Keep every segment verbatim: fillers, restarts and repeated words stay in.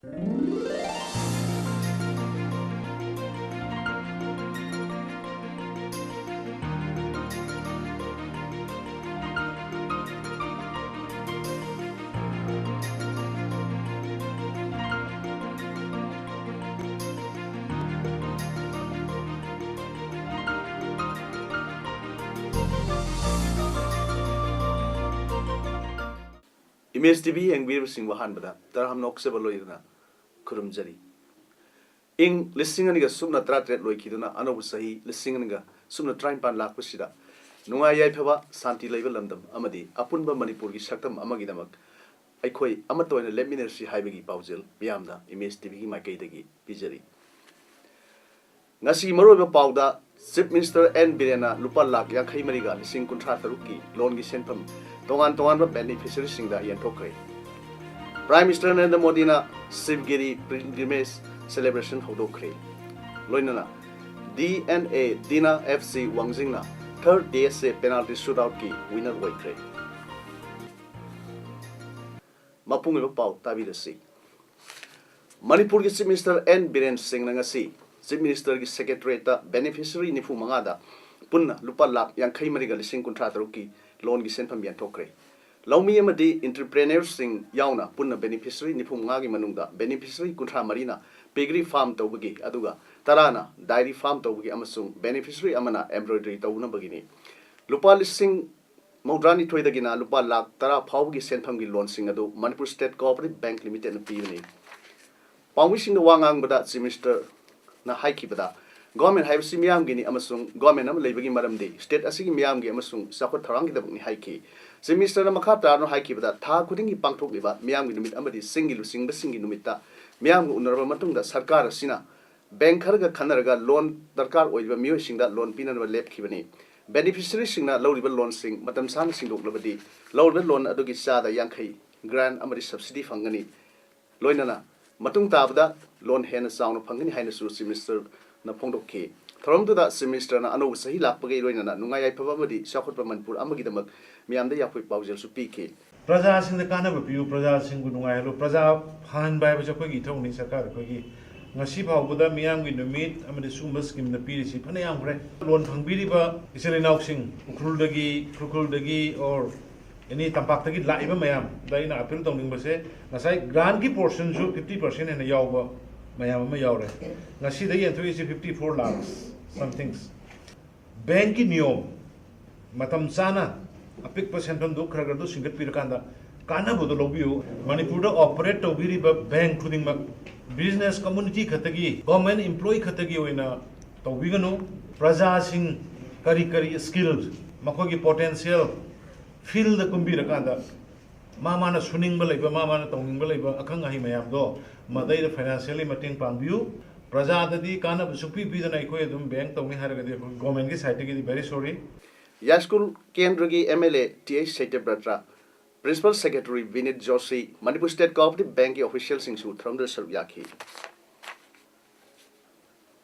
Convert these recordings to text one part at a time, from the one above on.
Image T V ꯌꯦꯡꯕꯤꯔꯤꯕꯁꯤꯡꯕꯨ ꯑꯍꯥꯟꯕꯗ ꯇꯔꯥꯝꯅ ꯑꯣꯛꯆꯕ ꯂꯣꯏꯅꯅ ꯈꯨꯔꯨꯝꯖꯔꯤ꯫ ꯏꯪ ꯂꯤꯁꯤꯡ ꯑꯅꯤꯒ ꯁꯨꯞꯅ ꯇꯔꯥꯇꯔꯦꯠ ꯂꯣꯏꯈꯤꯗꯨꯅ ꯑꯅꯧꯕ ꯆꯍꯤ ꯂꯤꯁꯤꯡ ꯑꯅꯤꯒ ꯁꯨꯞꯅ ꯇꯔꯥꯅꯤꯄꯥꯟ ꯂꯥꯛꯄꯁꯤꯗ ꯅꯨꯡꯉꯥꯏ ꯌꯥꯏꯐꯕ, ꯁꯥꯟꯇꯤ ꯂꯩꯕ ꯂꯝꯗꯝ ꯑꯃꯗꯤ ꯑꯄꯨꯟꯕ ꯃꯅꯤꯄꯨꯔꯒꯤ ꯁꯛꯇꯝ ꯑꯃꯒꯤꯗꯃꯛ ꯑꯩꯈꯣꯏ ꯑꯃꯠꯇ ꯑꯣꯏꯅ ꯂꯦꯞꯃꯤꯟꯅꯁꯤ ꯍꯥꯏꯕꯒꯤ ꯄꯥꯎꯖꯦꯜ ꯃꯤꯌꯥꯝꯗ ꯏꯃꯦꯖ ꯇꯤ ꯚꯤꯒꯤ ꯃꯥꯏꯀꯩꯗꯒꯤ ꯄꯤꯖꯔꯤ꯫ ꯉꯁꯤꯒꯤ ꯃꯔꯨꯑꯣꯏꯕ ꯄꯥꯎꯗ, ꯆꯤꯐ ꯃꯤꯅꯤꯁꯇꯔ ꯑꯦꯟ ꯕꯤꯔꯦꯟꯅ ꯂꯨꯄꯥ ꯂꯥꯈ ꯌꯥꯡꯈꯩ ꯃꯔꯤꯒ ꯂꯤꯁꯤꯡ ꯀꯨꯟꯊ꯭ꯔꯥ ꯇꯔꯨꯛꯀꯤ ꯂꯣꯟꯒꯤ ꯁꯦꯟꯐꯝ ꯇꯣꯉꯥꯟ ꯇꯣꯉꯥꯟꯕ ꯕꯦꯅꯤꯐꯤꯁꯔꯤꯁꯤꯡꯗ ꯌꯦꯟꯊꯣꯛꯈ꯭ꯔꯦ꯫ ꯄ꯭ꯔꯥꯏꯝ ꯃꯤꯅꯤꯁꯇꯔ ꯅꯔꯦꯟꯗ꯭ꯔ ꯃꯣꯗꯤꯅ ꯁꯤꯕꯒꯤꯔꯤ ꯄꯤꯜꯒ꯭ꯔꯤꯃꯦꯖ ꯁꯦꯂꯦꯕ꯭ꯔꯦꯁꯟ ꯍꯧꯗꯣꯛꯈ꯭ꯔꯦ꯫ ꯂꯣꯏꯅꯅ D N A Dina F C ꯋꯥꯡꯖꯤꯡꯅ ꯊꯔꯗ D S A penalty shoot ꯑꯥꯎꯠꯀꯤ ꯋꯤꯅꯔ ꯑꯣꯏꯈ꯭ꯔꯦ꯫ ꯃꯄꯨꯡ ꯑꯣꯏꯕ ꯄꯥꯎ ꯇꯥꯕꯤꯔꯁꯤ꯫ ꯃꯅꯤꯄꯨꯔꯒꯤ ꯆꯤꯐ ꯃꯤꯅꯤꯁꯇꯔ ꯑꯦꯟ ꯕꯤꯔꯦꯟ ꯁꯤꯡꯅ ꯉꯁꯤ ꯆꯤꯐ ꯃꯤꯅꯤꯁꯇꯔꯒꯤ ꯁꯦꯀ꯭ꯔꯦꯇꯔꯤꯌꯦꯠꯇ ꯕꯦꯅꯤꯐꯤꯁꯔꯤ ꯅꯤꯐꯨ ꯃꯉꯥꯗ ꯄꯨꯟꯅ ꯂꯨꯄꯥ ꯂꯥꯈ ꯌꯥꯡꯈꯩ ꯃꯔꯤꯒ ꯂꯤꯁꯤꯡ ꯀꯨꯟꯊ꯭ꯔꯥ ꯇꯔꯨꯛꯀꯤ ꯂꯣꯟꯒꯤ ꯁꯦꯟꯐꯝ ꯌꯦꯟꯊꯣꯛꯈ꯭ꯔꯦ꯫ ꯂꯧꯃꯤ ꯑꯃꯗꯤ ꯑꯦꯟꯇꯔꯄ꯭ꯔꯦꯅꯔꯁꯤꯡ ꯌꯥꯎꯅ ꯄꯨꯟꯅ ꯕꯦꯅꯤꯐꯤꯁꯔꯤ ꯅꯤꯐꯨ ꯃꯉꯥꯒꯤ ꯃꯅꯨꯡꯗ ꯕꯦꯅꯤꯐꯤꯁꯔꯤ ꯀꯨꯟꯊ꯭ꯔꯥ ꯃꯔꯤꯅ ꯄꯤꯒꯔꯤ ꯐꯥꯔꯝ ꯇꯧꯕꯒꯤ, ꯑꯗꯨꯒ ꯇꯔꯥꯅ ꯗꯥꯏꯔꯤ ꯐꯥꯔꯝ ꯇꯧꯕꯒꯤ ꯑꯃꯁꯨꯡ ꯕꯦꯅꯤꯐꯤꯁꯔꯤ ꯑꯃꯅ ꯑꯦꯝꯕ꯭ꯔꯣꯏꯗꯔꯤ ꯇꯧꯅꯕꯒꯤꯅꯤ꯫ ꯂꯨꯄꯥ ꯂꯤꯁꯤꯡ ꯃꯧꯗ꯭ꯔꯥꯅꯤꯊꯣꯏꯗꯒꯤꯅ ꯂꯨꯄꯥ ꯂꯥꯈ ꯇꯔꯥ ꯐꯥꯎꯕꯒꯤ ꯁꯦꯟꯐꯝꯒꯤ ꯂꯣꯟꯁꯤꯡ ꯑꯗꯨ ꯃꯅꯤꯄꯨꯔ ꯁ꯭ꯇꯦꯠ ꯀꯣꯑꯣꯄꯔꯦꯇꯤꯚ ꯕꯦꯡꯛ ꯂꯤꯃꯤꯇꯦꯗꯅ ꯄꯤꯕꯅꯤ꯫ ꯄꯥꯎꯃꯤꯁꯤꯡꯗ ꯋꯥ ꯉꯥꯡꯕꯗ ꯆꯤꯐ ꯃꯤꯅꯤꯁꯇꯔꯅ ꯍꯥꯏꯈꯤꯕꯗ, ꯒꯣꯔꯃꯦꯟ ꯍꯥꯏꯕꯁꯤ ꯃꯤꯌꯥꯝꯒꯤꯅꯤ ꯑꯃꯁꯨꯡ ꯒꯣꯔꯃꯦꯟ ꯑꯃ ꯂꯩꯕꯒꯤ ꯃꯔꯝꯗꯤ ꯁ꯭ꯇꯦꯠ ꯑꯁꯤꯒꯤ ꯃꯤꯌꯥꯝꯒꯤ ꯑꯃꯁꯨꯡ ꯆꯥꯎꯈꯠ ꯊꯧꯔꯥꯡꯒꯤꯗꯃꯛꯅꯤ ꯍꯥꯏꯈꯤ꯫ ꯆꯤꯐ ꯃꯤꯅꯤꯁꯇꯔꯅ ꯃꯈꯥ ꯇꯥꯔꯅ ꯍꯥꯏꯈꯤꯕꯗ, ꯊꯥ ꯈꯨꯗꯤꯡꯒꯤ ꯄꯥꯡꯊꯣꯛꯂꯤꯕ ꯃꯤꯌꯥꯝꯒꯤ ꯅꯨꯃꯤꯠ ꯑꯃꯗꯤ ꯆꯤꯡꯒꯤ ꯂꯨꯆꯤꯡꯕꯁꯤꯡꯒꯤ ꯅꯨꯃꯤꯠꯇ ꯃꯤꯌꯥꯝꯒ ꯎꯅꯔꯕ ꯃꯇꯨꯡꯗ ꯁꯔꯀꯥꯔ ꯑꯁꯤꯅ ꯕꯦꯡꯛ ꯈꯔꯒ ꯈꯟꯅꯔꯒ ꯂꯣꯟ ꯗꯔꯀꯥꯔ ꯑꯣꯏꯔꯤꯕ ꯃꯤꯑꯣꯏꯁꯤꯡꯗ ꯂꯣꯟ ꯄꯤꯅꯅꯕ ꯂꯦꯞꯈꯤꯕꯅꯤ꯫ ꯕꯦꯅꯤꯐꯤꯁꯔꯤꯁꯤꯡꯅ ꯂꯧꯔꯤꯕ ꯂꯣꯟꯁꯤꯡ ꯃꯇꯝ ꯆꯥꯅ ꯁꯤꯡꯗꯣꯛꯂꯕꯗꯤ ꯂꯧꯔꯤꯕ ꯂꯣꯟ ꯑꯗꯨꯒꯤ ꯆꯥꯗ ꯌꯥꯡꯈꯩ ꯒ꯭ꯔꯥꯟ ꯑꯃꯗꯤ ꯁꯕꯁꯤꯗꯤ ꯐꯪꯒꯅꯤ꯫ ꯂꯣꯏꯅꯅ ꯃꯇꯨꯡ ꯇꯥꯕꯗ ꯂꯣꯟ ꯍꯦꯟꯅ ꯆꯥꯎꯅ ꯐꯪꯒꯅꯤ ꯍꯥꯏꯅꯁꯨ ꯆꯤꯐ ꯃꯤꯅꯤꯁꯇꯔꯅ ꯐꯣꯡꯗꯣꯛꯈꯤ꯫ ꯊꯧꯔꯝꯗꯨꯗ ꯆꯤꯐ ꯃꯤꯅꯤꯁꯇꯔꯅ ꯑꯅꯧꯕ ꯆꯍꯤ ꯂꯥꯛꯄꯒꯤ ꯂꯣꯏꯅꯅ ꯅꯨꯡꯉꯥꯏ ꯌꯥꯏꯐꯕ ꯑꯃꯗꯤ ꯆꯥꯎꯈꯠꯄ ꯃꯅꯤꯄꯨꯔ ꯑꯃꯒꯤꯗꯃꯛ ꯃꯤꯌꯥꯝꯗ ꯌꯥꯐꯣꯏ ꯄꯥꯎꯖꯦꯜꯁꯨ ꯄꯤꯈꯤ꯫ ꯄ꯭ꯔꯖꯥꯁꯤꯡꯗ ꯀꯥꯟꯅꯕ ꯄꯤꯌꯨ, ꯄ꯭ꯔꯖꯥꯁꯤꯡꯕꯨ ꯅꯨꯡꯉꯥꯏꯍꯜꯂꯨ꯫ ꯄ꯭ꯔꯖꯥ ꯐꯍꯟꯕ ꯍꯥꯏꯕꯁꯦ ꯑꯩꯈꯣꯏꯒꯤ ꯏꯊꯧꯅꯤ꯫ ꯁꯔꯀꯥꯔ ꯑꯩꯈꯣꯏꯒꯤ ꯉꯁꯤ ꯐꯥꯎꯕꯗ ꯃꯤꯌꯥꯝꯒꯤ ꯅꯨꯃꯤꯠ ꯑꯃꯗꯤ ꯁꯤꯒꯨꯝꯕ ꯁ꯭ꯀꯤꯝꯗ ꯄꯤꯔꯤꯁꯤ ꯐꯅ ꯌꯥꯝꯈ꯭ꯔꯦ꯫ ꯂꯣꯟ ꯐꯪꯕꯤꯔꯤꯕ ꯏꯆꯤꯜ ꯏꯅꯥꯎꯁꯤꯡ, ꯎꯈ꯭ꯔꯨꯜꯗꯒꯤ, ꯈꯨꯔꯈꯨꯜꯗꯒꯤ, ꯑꯣꯔ ꯑꯦꯅꯤ ꯇꯝꯄꯥꯛꯇꯒꯤ ꯂꯥꯛꯏꯕ ꯃꯌꯥꯝꯗ ꯑꯩꯅ ꯑꯄꯤꯜ ꯇꯧꯅꯤꯡꯕꯁꯦ, ꯉꯁꯥꯏ ꯒ꯭ꯔꯥꯟꯒꯤ ꯄꯣꯔꯁꯟꯁꯨ ꯐꯤꯐꯇꯤ ꯄꯥꯔꯁꯦꯟ ꯍꯦꯟꯅ ꯌꯥꯎꯕ ꯃꯌꯥꯝ ꯑꯃ ꯌꯥꯎꯔꯦ꯫ ꯉꯁꯤꯗ ꯌꯦꯟꯊꯣꯛꯏꯁꯤ ꯐꯤꯐꯇꯤ ꯐꯣꯔ ꯂꯥꯛꯁ ꯁꯝꯊꯤꯡꯁ꯫ ꯕꯦꯡꯀꯤ ꯅꯤꯌꯣꯝ ꯃꯇꯝ ꯆꯥꯅ ꯑꯄꯤꯛꯄ ꯁꯦꯟꯐꯝꯗꯨ ꯈꯔ ꯈꯔꯗꯨ ꯁꯤꯡꯒꯠꯄꯤꯔꯀꯥꯟꯗ ꯀꯥꯟꯅꯕꯗꯨ ꯂꯧꯕꯤꯌꯨ꯫ ꯃꯅꯤꯄꯨꯔꯗ ꯑꯣꯄꯔꯦꯠ ꯇꯧꯕꯤꯔꯤꯕ ꯕꯦꯡ ꯈꯨꯗꯤꯡꯃꯛ ꯕꯤꯖꯤꯅꯦꯁ ꯀꯝꯃꯨꯅꯤꯇꯤ ꯈꯛꯇꯒꯤ, ꯒꯣꯔꯃꯦꯟ ꯏꯝꯄ꯭ꯂꯣꯌꯤ ꯈꯛꯇꯒꯤ ꯑꯣꯏꯅ ꯇꯧꯕꯤꯒꯅꯨ꯫ ꯄ꯭ꯔꯖꯥꯁꯤꯡ ꯀꯔꯤ ꯀꯔꯤ ꯁ꯭ꯀꯤꯜ, ꯃꯈꯣꯏꯒꯤ ꯄꯣꯇꯦꯟꯁꯤꯌꯦꯜ ꯐꯤꯜꯗ ꯀꯨꯝꯕꯤꯔꯀꯥꯟꯗ ꯃꯥ ꯃꯥꯅ ꯁꯨꯅꯤꯡꯕ ꯂꯩꯕ, ꯃꯥ ꯃꯥꯅ ꯇꯧꯅꯤꯡꯕ ꯂꯩꯕ ꯑꯈꯪ ꯑꯍꯩ ꯃꯌꯥꯝꯗꯣ ꯃꯗꯩꯗ ꯐꯥꯏꯅꯥꯟꯁꯤꯌꯦꯜꯂꯤ ꯃꯇꯦꯡ ꯄꯥꯡꯕꯤꯌꯨ꯫ ꯄ꯭ꯔꯖꯥꯗꯗꯤ ꯀꯥꯟꯅꯕ ꯁꯨꯡꯄꯤ ꯄꯤꯗꯅ ꯑꯩꯈꯣꯏ ꯑꯗꯨꯝ ꯕꯦꯡ ꯇꯧꯅꯤ ꯍꯥꯏꯔꯒꯗꯤ ꯑꯩꯈꯣꯏ ꯒꯣꯔꯃꯦꯟꯒꯤ ꯁꯥꯏꯠꯇꯒꯤꯗꯤ very sorry꯫ ꯌꯥꯏꯁ꯭ꯀꯨꯜ ꯀꯦꯟꯗ꯭ꯔꯒꯤ M L A T H Satyabrata, principal secretary Binit Joshi, Manipur state cooperative ꯕꯦꯡꯛꯀꯤ ꯑꯣꯐꯤꯁꯤꯌꯦꯜꯁꯤꯡꯁꯨ ꯊꯧꯔꯝꯗꯨꯗ ꯁꯔꯨꯛ ꯌꯥꯈꯤ꯫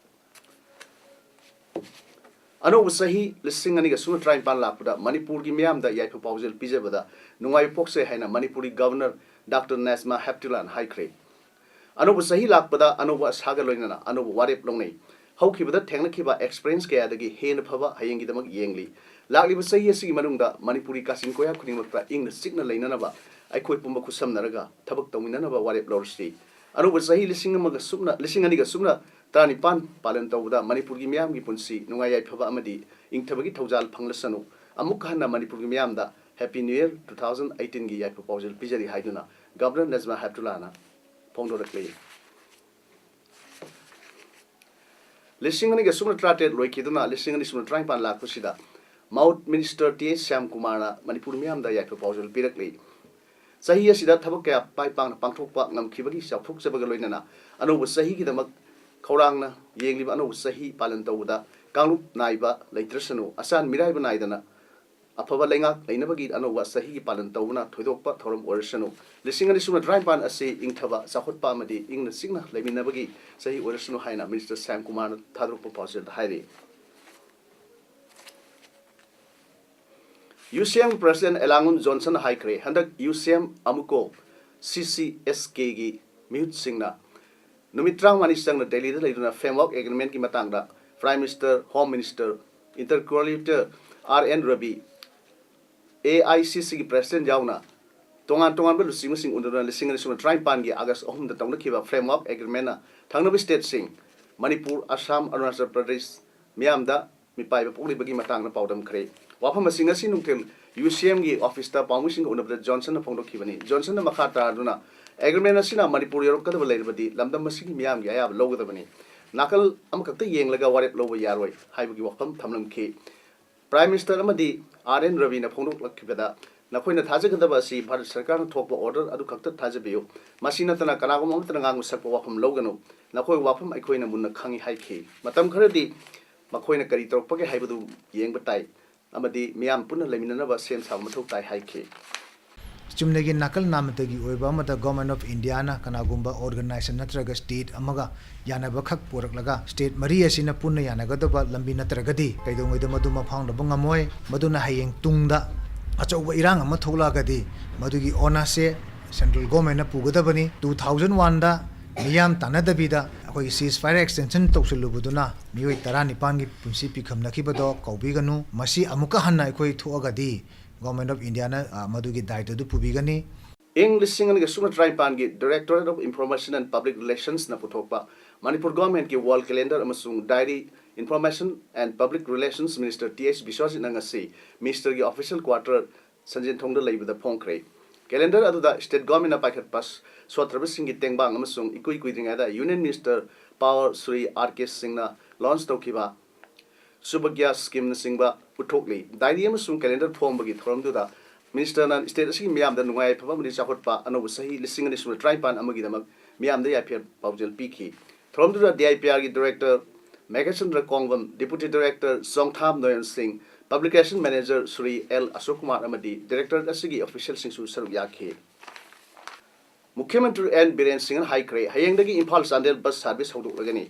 ꯑꯅꯧꯕ ꯆꯍꯤ ꯂꯤꯁꯤꯡ ꯑꯅꯤꯒ ꯁꯨꯞꯅ ꯇꯔꯥꯅꯤꯄꯥꯟ ꯂꯥꯛꯄꯗ ꯃꯅꯤꯄꯨꯔꯒꯤ ꯃꯤꯌꯥꯝꯗ ꯌꯥꯏꯐ ꯄꯥꯎꯖꯦꯜ ꯄꯤꯖꯕꯗ ꯅꯨꯡꯉꯥꯏꯕ ꯄꯣꯛꯆꯩ ꯍꯥꯏꯅ ꯃꯅꯤꯄꯨꯔꯒꯤ ꯒꯕꯔꯅꯔ ꯗꯥꯛꯇꯔ ꯅꯖꯃꯥ ꯍꯦꯞꯇꯨꯂꯥꯅ ꯍꯥꯏꯈ꯭ꯔꯦ꯫ ꯑꯅꯧꯕ ꯆꯍꯤ ꯂꯥꯛꯄꯗ ꯑꯅꯧꯕ ꯑꯁꯥꯒ ꯂꯣꯏꯅꯅ ꯑꯅꯧꯕ ꯋꯥꯔꯦꯞ ꯂꯧꯅꯩ꯫ ꯍꯧꯈꯤꯕꯗ ꯊꯦꯡꯅꯈꯤꯕ ꯑꯦꯛꯁꯄꯤꯔꯤꯌꯦꯟꯁ ꯀꯌꯥꯗꯒꯤ ꯍꯦꯟꯅ ꯐꯕ ꯍꯌꯦꯡꯒꯤꯗꯃꯛ ꯌꯦꯡꯂꯤ꯫ ꯂꯥꯛꯂꯤꯕ ꯆꯍꯤ ꯑꯁꯤꯒꯤ ꯃꯅꯨꯡꯗ ꯃꯅꯤꯄꯨꯔꯤ ꯀꯥꯆꯤꯟ ꯀꯣꯌꯥ ꯈꯨꯗꯤꯡꯃꯛꯇ ꯏꯪꯅ ꯆꯤꯛꯅ ꯂꯩꯅꯅꯕ ꯑꯩꯈꯣꯏ ꯄꯨꯝꯕ ꯈꯨꯠꯁꯝꯅꯔꯒ ꯊꯕꯛ ꯇꯧꯃꯤꯟꯅꯅꯕ ꯋꯥꯔꯦꯞ ꯂꯧꯔꯁꯤ꯫ ꯑꯅꯧꯕ ꯆꯍꯤ ꯂꯤꯁꯤꯡ ꯑꯃꯒ ꯁꯨꯞꯅ, ꯂꯤꯁꯤꯡ ꯑꯅꯤꯒ ꯁꯨꯞꯅ ꯇꯔꯥꯅꯤꯄꯥꯟ ꯄꯥꯂꯟ ꯇꯧꯕꯗ ꯃꯅꯤꯄꯨꯔꯒꯤ ꯃꯤꯌꯥꯝꯒꯤ ꯄꯨꯟꯁꯤ ꯅꯨꯡꯉꯥꯏ ꯌꯥꯏꯐꯕ ꯑꯃꯗꯤ ꯏꯪꯊꯕꯒꯤ ꯊꯧꯖꯥꯜ ꯐꯪꯂꯁꯅꯨ꯫ ꯑꯃꯨꯛ ꯍꯟꯅ ꯃꯅꯤꯄꯨꯔꯒꯤ ꯃꯤꯌꯥꯝꯗ Happy New Year two thousand eighteenꯒꯤ ꯌꯥꯏꯐ ꯄꯥꯎꯖꯦꯜ ꯄꯤꯖꯔꯤ ꯍꯥꯏꯗꯨꯅ ꯒꯕꯔꯅꯔ ꯅꯖꯃꯥ ꯍꯦꯞꯇꯨꯂꯥꯅ ꯐꯣꯡꯗꯣꯔꯛꯂꯤ꯫ ꯂꯤꯁꯤꯡ ꯑꯅꯤꯒ ꯁꯨꯞꯅ ꯇꯔꯥꯇꯔꯦꯠ ꯂꯣꯏꯈꯤꯗꯨꯅ ꯂꯤꯁꯤꯡ ꯑꯅꯤ ꯁꯨꯞꯅ ꯇꯔꯥꯅꯤꯄꯥꯟ ꯂꯥꯛꯄꯁꯤꯗ ꯃꯥꯎꯠ ꯃꯤꯅꯤꯁꯇꯔ ꯇꯤ ꯑꯦꯁ ꯁ꯭ꯌꯥꯝꯀꯨꯃꯥꯔꯅ ꯃꯅꯤꯄꯨꯔ ꯃꯤꯌꯥꯝꯗ ꯌꯥꯏꯐ ꯄꯥꯎꯖꯦꯜ ꯄꯤꯔꯛꯂꯤ꯫ ꯆꯍꯤ ꯑꯁꯤꯗ ꯊꯕꯛ ꯀꯌꯥ ꯄꯥꯏ ꯄꯥꯡꯅ ꯄꯥꯡꯊꯣꯛꯄ ꯉꯝꯈꯤꯕꯒꯤ ꯆꯥꯎꯊꯣꯛꯆꯕꯒ ꯂꯣꯏꯅꯅ ꯑꯅꯧꯕ ꯆꯍꯤꯒꯤꯗꯃꯛ ꯈꯧꯔꯥꯡꯅ ꯌꯦꯡꯂꯤꯕ ꯑꯅꯧꯕ ꯆꯍꯤ ꯄꯥꯂꯟ ꯇꯧꯕꯗ ꯀꯥꯡꯂꯨꯞ ꯅꯥꯏꯕ ꯂꯩꯇ꯭ꯔꯁꯅꯨ, ꯑꯆꯥꯟ ꯃꯤꯔꯥꯏꯕ ꯅꯥꯏꯗꯅ ꯑꯐꯕ ꯂꯩꯉꯥꯛ ꯂꯩꯅꯕꯒꯤ ꯑꯅꯧꯕ ꯆꯍꯤꯒꯤ ꯄꯥꯂꯟ ꯇꯧꯕꯅ ꯊꯣꯏꯗꯣꯛꯄ ꯊꯧꯔꯝ ꯑꯣꯏꯔꯁꯅꯨ꯫ ꯂꯤꯁꯤꯡ ꯑꯅꯤ ꯁꯨꯞꯅ ꯇꯔꯥꯅꯤꯄꯥꯟ ꯑꯁꯤ ꯏꯪꯊꯕ, ꯆꯥꯎꯈꯠꯄ ꯑꯃꯗꯤ ꯏꯪꯅ ꯆꯤꯛꯅ ꯂꯩꯃꯤꯟꯅꯕꯒꯤ ꯆꯍꯤ ꯑꯣꯏꯔꯁꯅꯨ ꯍꯥꯏꯅ ꯃꯤꯅꯤꯁꯇꯔ ꯁ꯭ꯌꯥꯝꯀꯨꯃꯥꯔꯅ ꯊꯥꯗꯣꯔꯛꯄ ꯄꯥꯎꯖꯦꯜꯗ ꯍꯥꯏꯔꯤ꯫ UCM President ꯑꯦꯂꯥꯡꯉꯨꯝ ꯖꯣꯟꯁꯟꯅ ꯍꯥꯏꯈ꯭ꯔꯦ, ꯍꯟꯗꯛ UCM ꯑꯃꯨꯀꯣ CCSKꯒꯤ ꯃꯤꯍꯨꯠꯁꯤꯡꯅ ꯅꯨꯃꯤꯠ ꯇꯔꯥꯃꯉꯥꯅꯤ ꯆꯪꯅ ꯗꯦꯜꯂꯤꯗ ꯂꯩꯗꯨꯅ Framework Agreementꯀꯤ ꯃꯇꯥꯡꯗ Prime Minister, Home Minister, Interlocutor R N Ravi, AICCꯒꯤ President ꯌꯥꯎꯅ ꯇꯣꯉꯥꯟ ꯇꯣꯉꯥꯟꯕ ꯂꯨꯆꯤꯡꯕꯁꯤꯡ ꯎꯅꯗꯨꯅ ꯂꯤꯁꯤꯡ ꯑꯅꯤ ꯁꯨꯞꯅ ꯇꯔꯥꯅꯤꯄꯥꯟꯒꯤ August ꯑꯍꯨꯝꯗ ꯇꯧꯅꯈꯤꯕ Framework Agreementꯅ ꯊꯪꯅꯕ stateꯁꯤꯡ ꯃꯅꯤꯄꯨꯔ, ꯑꯁꯥꯝ, ꯑꯔꯨꯅꯥꯆꯜ ꯄ꯭ꯔꯗꯦꯁ ꯃꯤꯌꯥꯝꯗ ꯃꯤꯄꯥꯏꯕ ꯄꯣꯛꯂꯤꯕꯒꯤ ꯃꯇꯥꯡꯗ ꯄꯥꯎꯗꯝꯈ꯭ꯔꯦ꯫ ꯋꯥꯐꯝ ꯑꯁꯤ ꯉꯁꯤ ꯅꯨꯡꯊꯤꯜ UCMꯒꯤ officeꯇ ꯄꯥꯎꯃꯤꯁꯤꯡꯒ ꯎꯅꯕꯗ ꯖꯣꯟꯁꯟꯅ ꯐꯣꯡꯗꯣꯛꯈꯤꯕꯅꯤ꯫ ꯖꯣꯟꯁꯟꯅ ꯃꯈꯥ ꯇꯥꯗꯨꯅ Agreement ꯑꯁꯤꯅ ꯃꯅꯤꯄꯨꯔ ꯌꯧꯔꯛꯀꯗꯕ ꯂꯩꯔꯕꯗꯤ ꯂꯝꯗꯝ ꯑꯁꯤꯒꯤ ꯃꯤꯌꯥꯝꯒꯤ ꯑꯌꯥꯕ ꯂꯧꯒꯗꯕꯅꯤ꯫ ꯅꯥꯀꯜ ꯑꯃꯈꯛꯇ ꯌꯦꯡꯂꯒ ꯋꯥꯔꯦꯞ ꯂꯧꯕ ꯌꯥꯔꯣꯏ ꯍꯥꯏꯕꯒꯤ ꯋꯥꯐꯝ ꯊꯝꯂꯝꯈꯤ꯫ Prime Minister ꯑꯃꯗꯤ R N Raviꯅ ꯐꯣꯡꯗꯣꯛꯂꯛꯈꯤꯕꯗ, "ꯅꯈꯣꯏꯅ ꯊꯥꯖꯒꯗꯕ ꯑꯁꯤ ꯚꯥꯔꯠ ꯁꯔꯀꯥꯔꯅ ꯊꯣꯛꯄ order ꯑꯗꯨ ꯈꯛꯇ ꯊꯥꯖꯕꯤꯌꯨ꯫ ꯃꯁꯤ ꯅꯠꯇꯅ ꯀꯅꯥꯒꯨꯝꯕ ꯑꯃꯠꯇꯅ ꯉꯥꯡꯕ ꯁꯛꯄ ꯋꯥꯐꯝ ꯂꯧꯒꯅꯨ꯫ ꯅꯈꯣꯏ ꯋꯥꯐꯝ ꯑꯩꯈꯣꯏꯅ ꯃꯨꯟꯅ ꯈꯪꯏ" ꯍꯥꯏꯈꯤ꯫ ꯃꯇꯝ ꯈꯔꯗꯤ ꯃꯈꯣꯏꯅ ꯀꯔꯤ ꯇꯧꯔꯛꯄꯒꯦ ꯍꯥꯏꯕꯗꯨ ꯌꯦꯡꯕ ꯇꯥꯏ ꯑꯃꯗꯤ ꯃꯤꯌꯥꯝ ꯄꯨꯟꯅ ꯂꯩꯃꯤꯟꯅꯅꯕ ꯁꯦꯝ ꯁꯥꯕ ꯃꯊꯧ ꯇꯥꯏ ꯍꯥꯏꯈꯤ꯫ ꯆꯨꯝꯅꯒꯤ ꯅꯥꯀꯜ ꯅꯥꯃꯇꯒꯤ ꯑꯣꯏꯕ ꯑꯃꯗ Government of Indiaꯅ ꯀꯅꯥꯒꯨꯝꯕ organization ꯅꯠꯇ꯭ꯔꯒ state ꯑꯃꯒ ꯌꯥꯅꯕ ꯈꯛ ꯄꯨꯔꯛꯂꯒ state ꯃꯔꯤ ꯑꯁꯤꯅ ꯄꯨꯟꯅ ꯌꯥꯅꯒꯗꯕ ꯂꯝꯕꯤ ꯅꯠꯇ꯭ꯔꯒꯗꯤ ꯀꯩꯗꯧꯉꯩꯗ ꯃꯗꯨ ꯃꯐꯥꯎꯅꯕ ꯉꯝꯃꯣꯏ꯫ ꯃꯗꯨꯅ ꯍꯌꯦꯡ ꯇꯨꯡꯗ ꯑꯆꯧꯕ ꯏꯔꯥꯡ ꯑꯃ ꯊꯣꯛꯂꯛꯑꯒꯗꯤ ꯃꯗꯨꯒꯤ ꯑꯣꯅꯔꯁꯦ central governmentꯅ ꯄꯨꯒꯗꯕꯅꯤ꯫ Two thousand oneꯗ ꯃꯤꯌꯥꯝ ꯇꯥꯟꯅꯗꯕꯤꯗ ꯑꯩꯈꯣꯏꯒꯤ ceasefire extension ꯇꯧꯁꯤꯜꯂꯨꯕꯗꯨꯅ ꯃꯤꯑꯣꯏ ꯇꯔꯥꯅꯤꯄꯥꯟꯒꯤ ꯄꯨꯟꯁꯤ ꯄꯤꯈꯝꯅꯈꯤꯕꯗꯣ ꯀꯥꯎꯕꯤꯒꯅꯨ꯫ ꯃꯁꯤ ꯑꯃꯨꯛꯀ ꯍꯟꯅ ꯑꯩꯈꯣꯏ ꯊꯣꯛꯑꯒꯗꯤ Government of Indiaꯅ, ꯑ, ꯃꯗꯨꯒꯤ ꯗꯥꯏꯇ꯭ꯋ ꯑꯗꯨ ꯄꯨꯕꯤꯒꯅꯤ꯫ ꯏꯪ ꯂꯤꯁꯤꯡ ꯑꯅꯤꯒ ꯁꯨꯞꯅ ꯇꯔꯥꯅꯤꯄꯥꯟꯒꯤ Directorate of Information and Public Relationsꯅ ꯄꯨꯊꯣꯛꯄ ꯃꯅꯤꯄꯨꯔ governmentꯀꯤ wall calendar ꯑꯃꯁꯨꯡ diary Information and Public Relations Minister Th ꯕꯤꯁ꯭ꯋꯖꯤꯠꯅ ꯉꯁꯤ ministerꯒꯤ official quarter ꯁꯟꯖꯦꯟꯊꯣꯡꯗ ꯂꯩꯕꯗ ꯐꯣꯡꯈ꯭ꯔꯦ꯫ Calendar ꯑꯗꯨꯗ state governmentꯅ ꯄꯥꯏꯈꯠꯄ ꯁꯣꯠꯇ꯭ꯔꯕꯁꯤꯡꯒꯤ ꯇꯦꯡꯕꯥꯡ ꯑꯃꯁꯨꯡ ꯏꯀꯨꯏ ꯀꯨꯏꯗ꯭ꯔꯤꯉꯩꯗ Union Minister Power Shri R K ꯁꯤꯡꯅ launch ꯇꯧꯈꯤꯕ ꯁꯨꯚꯥꯒ꯭ꯌ schemeꯅꯆꯤꯡꯕ ꯎꯠꯊꯣꯛꯂꯤ꯫ Diary ꯑꯃꯁꯨꯡ calendar ꯐꯣꯡꯕꯒꯤ ꯊꯧꯔꯝꯗꯨꯗ ministerꯅ state ꯑꯁꯤꯒꯤ ꯃꯤꯌꯥꯝꯗ ꯅꯨꯡꯉꯥꯏ ꯌꯥꯏꯐꯕ ꯑꯃꯗꯤ ꯆꯥꯎꯈꯠꯄ ꯑꯅꯧꯕ ꯆꯍꯤ ꯂꯤꯁꯤꯡ ꯑꯅꯤ ꯁꯨꯞꯅ ꯇꯔꯥꯅꯤꯄꯥꯟ ꯑꯃꯒꯤꯗꯃꯛ ꯃꯤꯌꯥꯝꯗ ꯌꯥꯏꯐ ꯄꯥꯎꯖꯦꯜ ꯄꯤꯈꯤ꯫ ꯊꯧꯔꯝꯗꯨꯗ D I P Rꯒꯤ Director Meghachandra ꯀꯣꯡꯕꯝ, Deputy Director ꯆꯣꯡꯊꯥꯝ ꯅꯣꯌꯟ ꯁꯤꯡ, Publication Manager ꯁ꯭ꯔꯤ ꯑꯦꯜ ꯑꯁꯣꯛ ꯀꯨꯃꯥꯔ ꯑꯃꯗꯤ Directorate ꯑꯁꯤꯒꯤ officialꯁꯤꯡꯁꯨ ꯁꯔꯨꯛ ꯌꯥꯈꯤ꯫ ꯃꯨꯈ꯭ꯌ ꯃꯟꯇ꯭ꯔꯤ ꯑꯦꯟ ꯕꯤꯔꯦꯟ ꯁꯤꯡꯅ ꯍꯥꯏꯈ꯭ꯔꯦ, ꯍꯌꯦꯡꯗꯒꯤ Imphal Chandel bus service ꯍꯧꯗꯣꯛꯂꯒꯅꯤ꯫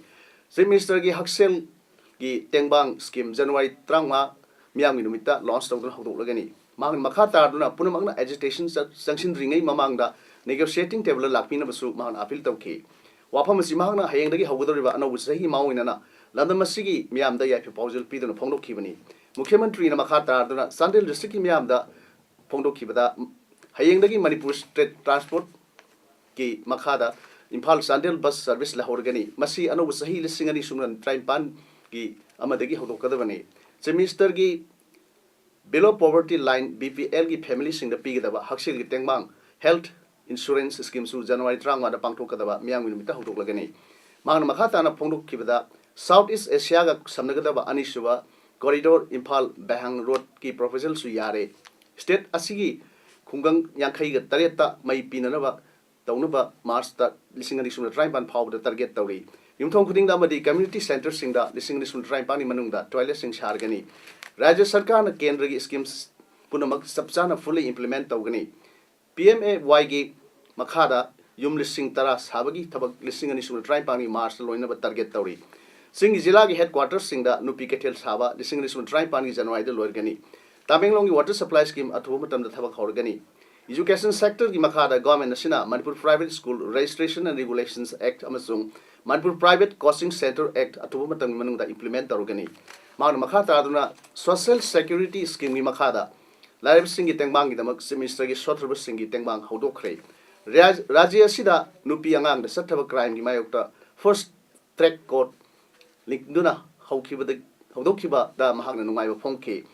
Chief Ministerꯒꯤ ꯍꯛꯁꯦꯜꯒꯤ ꯇꯦꯡꯕꯥꯡ scheme January ꯇꯔꯥꯃꯉꯥ ꯃꯤꯌꯥꯝꯒꯤ ꯅꯨꯃꯤꯠꯇ ꯂꯣꯟꯆ ꯇꯧꯗꯨꯅ ꯍꯧꯗꯣꯛꯂꯒꯅꯤ꯫ ꯃꯍꯥꯛꯅ ꯃꯈꯥ ꯇꯥꯗꯨꯅ ꯄꯨꯝꯅꯃꯛꯅ ꯑꯦꯖꯤꯇꯦꯁꯟ ꯆꯪꯁꯤꯟꯗ꯭ꯔꯤꯉꯩ ꯃꯃꯥꯡꯗ ꯅꯦꯒꯣꯁꯤꯌꯦꯇꯤꯡ ꯇꯦꯕꯜꯗ ꯂꯥꯛꯄꯤꯅꯕꯁꯨ ꯃꯍꯥꯛꯅ ꯑꯄꯤꯜ ꯇꯧꯈꯤ꯫ ꯋꯥꯐꯝ ꯑꯁꯤ ꯃꯍꯥꯛꯅ ꯍꯌꯦꯡꯗꯒꯤ ꯍꯧꯒꯗꯧꯔꯤꯕ ꯑꯅꯧꯕ ꯆꯍꯤꯒꯤ ꯃꯥꯡꯑꯣꯏꯅꯅ ꯂꯝꯗꯝ ꯑꯁꯤꯒꯤ ꯃꯤꯌꯥꯝꯗ ꯌꯥꯏꯐ ꯄꯥꯎꯖꯦꯜ ꯄꯤꯗꯨꯅ ꯐꯣꯡꯗꯣꯛꯈꯤꯕꯅꯤ꯫ ꯃꯨꯈ꯭ꯌ ꯃꯟꯇ꯭ꯔꯤꯅ ꯃꯈꯥ ꯇꯥꯗꯨꯅ ꯆꯥꯟꯗꯦꯜ ꯗꯤꯁꯇ꯭ꯔꯤꯛꯀꯤ ꯃꯤꯌꯥꯝꯗ ꯐꯣꯡꯗꯣꯛꯈꯤꯕꯗ, ꯍꯌꯦꯡꯗꯒꯤ ꯃꯅꯤꯄꯨꯔ ꯁ꯭ꯇꯦꯠ ꯇ꯭ꯔꯥꯟꯁꯄꯣꯔꯠꯀꯤ ꯃꯈꯥꯗ ꯏꯝꯐꯥꯜ ꯆꯥꯟꯗꯦꯜ ꯕꯁ ꯁꯔꯚꯤꯁ ꯂꯩꯍꯧꯔꯒꯅꯤ꯫ ꯃꯁꯤ ꯑꯅꯧꯕ ꯆꯍꯤ ꯂꯤꯁꯤꯡ ꯑꯅꯤ ꯁꯨꯞꯅ ꯇꯔꯥꯅꯤꯄꯥꯟꯒꯤ ꯑꯃꯗꯒꯤ ꯍꯧꯗꯣꯛꯀꯗꯕꯅꯤ꯫ ꯆꯤꯐ ꯃꯤꯅꯤꯁꯇꯔꯒꯤ Below Poverty Line, B P ꯑꯦꯜꯒꯤ ꯐꯦꯃꯤꯂꯤꯁꯤꯡꯗ ꯄꯤꯒꯗꯕ ꯍꯛꯁꯦꯜꯒꯤ ꯇꯦꯡꯕꯥꯡ, ꯍꯦꯜꯊ ꯏꯟꯁꯨꯔꯦꯟꯁ ꯁ꯭ꯀꯤꯝꯁꯨ ꯖꯅꯋꯥꯔꯤ ꯇꯔꯥꯃꯉꯥꯗ ꯄꯥꯡꯊꯣꯛꯀꯗꯕ ꯃꯤꯌꯥꯝꯒꯤ ꯅꯨꯃꯤꯠꯇ ꯍꯧꯗꯣꯛꯂꯒꯅꯤ꯫ ꯃꯍꯥꯛꯅ ꯃꯈꯥ ꯇꯥꯅ ꯐꯣꯡꯗꯣꯛꯈꯤꯕꯗ, ꯁꯥꯎꯊ ꯏꯁ ꯑꯦꯁꯤꯌꯥꯒ ꯁꯝꯅꯒꯗꯕ ꯑꯅꯤꯁꯨꯕ ꯀꯣꯔꯤꯗꯣꯔ ꯏꯝꯐꯥꯜ ꯕꯦꯍꯥꯡ ꯔꯣꯗꯀꯤ ꯄ꯭ꯔꯣꯄꯣꯖꯦꯜꯁꯨ ꯌꯥꯔꯦ꯫ ꯁ꯭ꯇꯦꯠ ꯑꯁꯤꯒꯤ ꯈꯨꯡꯒꯪ ꯌꯥꯡꯈꯩꯒ ꯇꯔꯦꯠꯇ ꯃꯩ ꯄꯤꯅꯅꯕ ꯇꯧꯅꯕ ꯃꯥꯔꯆꯇ ꯂꯤꯁꯤꯡ ꯑꯅꯤ ꯁꯨꯞꯅ ꯇꯔꯥꯅꯤꯄꯥꯟ ꯐꯥꯎꯕꯗ ꯇꯥꯔꯒꯦꯠ ꯇꯧꯔꯤ꯫ ꯌꯨꯝꯊꯣꯡ ꯈꯨꯗꯤꯡꯗ ꯑꯃꯗꯤ ꯀꯝꯃ꯭ꯌꯨꯅꯤꯇꯤ ꯁꯦꯟꯇꯔꯁꯤꯡꯗ ꯂꯤꯁꯤꯡ ꯑꯅꯤ ꯁꯨꯞꯅ ꯇꯔꯥꯅꯤꯄꯥꯟꯒꯤ ꯃꯅꯨꯡꯗ ꯇꯣꯏꯂꯦꯠꯁꯤꯡ ꯁꯥꯔꯒꯅꯤ꯫ ꯔꯥꯖ꯭ꯌ ꯁꯔꯀꯥꯔꯅ ꯀꯦꯟꯗ꯭ꯔꯒꯤ ꯁ꯭ꯀꯤꯝꯁ ꯄꯨꯝꯅꯃꯛ ꯆꯞ ꯆꯥꯅ ꯐꯨꯜꯂꯤ ꯏꯝꯄ꯭ꯂꯤꯃꯦꯟ ꯇꯧꯒꯅꯤ꯫ ꯄꯤ ꯑꯦꯝ ꯑꯦ ꯋꯥꯏꯒꯤ ꯃꯈꯥꯗ ꯌꯨꯝ ꯂꯤꯁꯤꯡ ꯇꯔꯥ ꯁꯥꯕꯒꯤ ꯊꯕꯛ ꯂꯤꯁꯤꯡ ꯑꯅꯤ ꯁꯨꯞꯅ ꯇꯔꯥꯅꯤꯄꯥꯟꯒꯤ ꯃꯥꯔꯆꯇ ꯂꯣꯏꯅꯕ ꯇꯥꯔꯒꯦꯠ ꯇꯧꯔꯤ꯫ ꯆꯤꯡꯒꯤ ꯖꯤꯂꯥꯒꯤ ꯍꯦꯗ ꯀ꯭ꯋꯥꯇꯔꯁꯤꯡꯗ ꯅꯨꯄꯤ ꯀꯩꯊꯦꯜ ꯁꯥꯕ ꯂꯤꯁꯤꯡ ꯑꯅꯤ ꯁꯨꯞꯅ ꯇꯔꯥꯅꯤꯄꯥꯟꯒꯤ ꯖꯅꯋꯥꯔꯤꯗ ꯂꯣꯏꯔꯒꯅꯤ꯫ ꯇꯃꯦꯡꯂꯣꯡꯒꯤ ꯋꯥꯇꯔ ꯁꯄ꯭ꯂꯥꯏ ꯁ꯭ꯀꯤꯝ ꯑꯊꯨꯕ ꯃꯇꯝꯗ ꯊꯕꯛ ꯍꯧꯔꯒꯅꯤ꯫ ꯏꯖꯨꯀꯦꯁꯟ ꯁꯦꯛꯇꯔꯒꯤ ꯃꯈꯥꯗ ꯒꯣꯔꯃꯦꯟ ꯑꯁꯤꯅ Manipur private school registration and regulations act ꯑꯃꯁꯨꯡ Manipur private coaching centre act ꯑꯊꯨꯕ ꯃꯇꯝꯒꯤ ꯃꯅꯨꯡꯗ ꯏꯝꯄ꯭ꯂꯤꯃꯦꯟ ꯇꯧꯔꯒꯅꯤ꯫ ꯃꯍꯥꯛꯅ ꯃꯈꯥ ꯇꯥꯗꯨꯅ ꯁꯣꯁꯤꯌꯦꯜ ꯁꯦꯀ꯭ꯌꯨꯔꯤꯇꯤ ꯁ꯭ꯀꯤꯝꯒꯤ ꯃꯈꯥꯗ ꯂꯥꯏꯔꯕꯁꯤꯡꯒꯤ ꯇꯦꯡꯕꯥꯡꯒꯤꯗꯃꯛ ꯆꯤꯐ ꯃꯤꯅꯤꯁꯇꯔꯒꯤ ꯁꯣꯠꯊꯔꯕꯁꯤꯡꯒꯤ ꯇꯦꯡꯕꯥꯡ ꯍꯧꯗꯣꯛꯈ꯭ꯔꯦ꯫ ꯔꯥꯖ-, ꯔꯥꯖ꯭ꯌ ꯑꯁꯤꯗ ꯅꯨꯄꯤ ꯑꯉꯥꯡꯗ ꯆꯠꯊꯕ ꯀ꯭ꯔꯥꯏꯝꯒꯤ ꯃꯥꯌꯣꯛꯇ ꯐꯥꯁꯠ ꯇ꯭ꯔꯦꯛ ꯀꯣꯔꯠ ꯂꯤꯡꯗꯨꯅ ꯍꯧꯈꯤꯕꯗ, ꯍꯧꯗꯣꯛꯈꯤꯕꯗ ꯃꯍꯥꯛꯅ ꯅꯨꯡꯉꯥꯏꯕ ꯐꯣꯡꯈꯤ꯫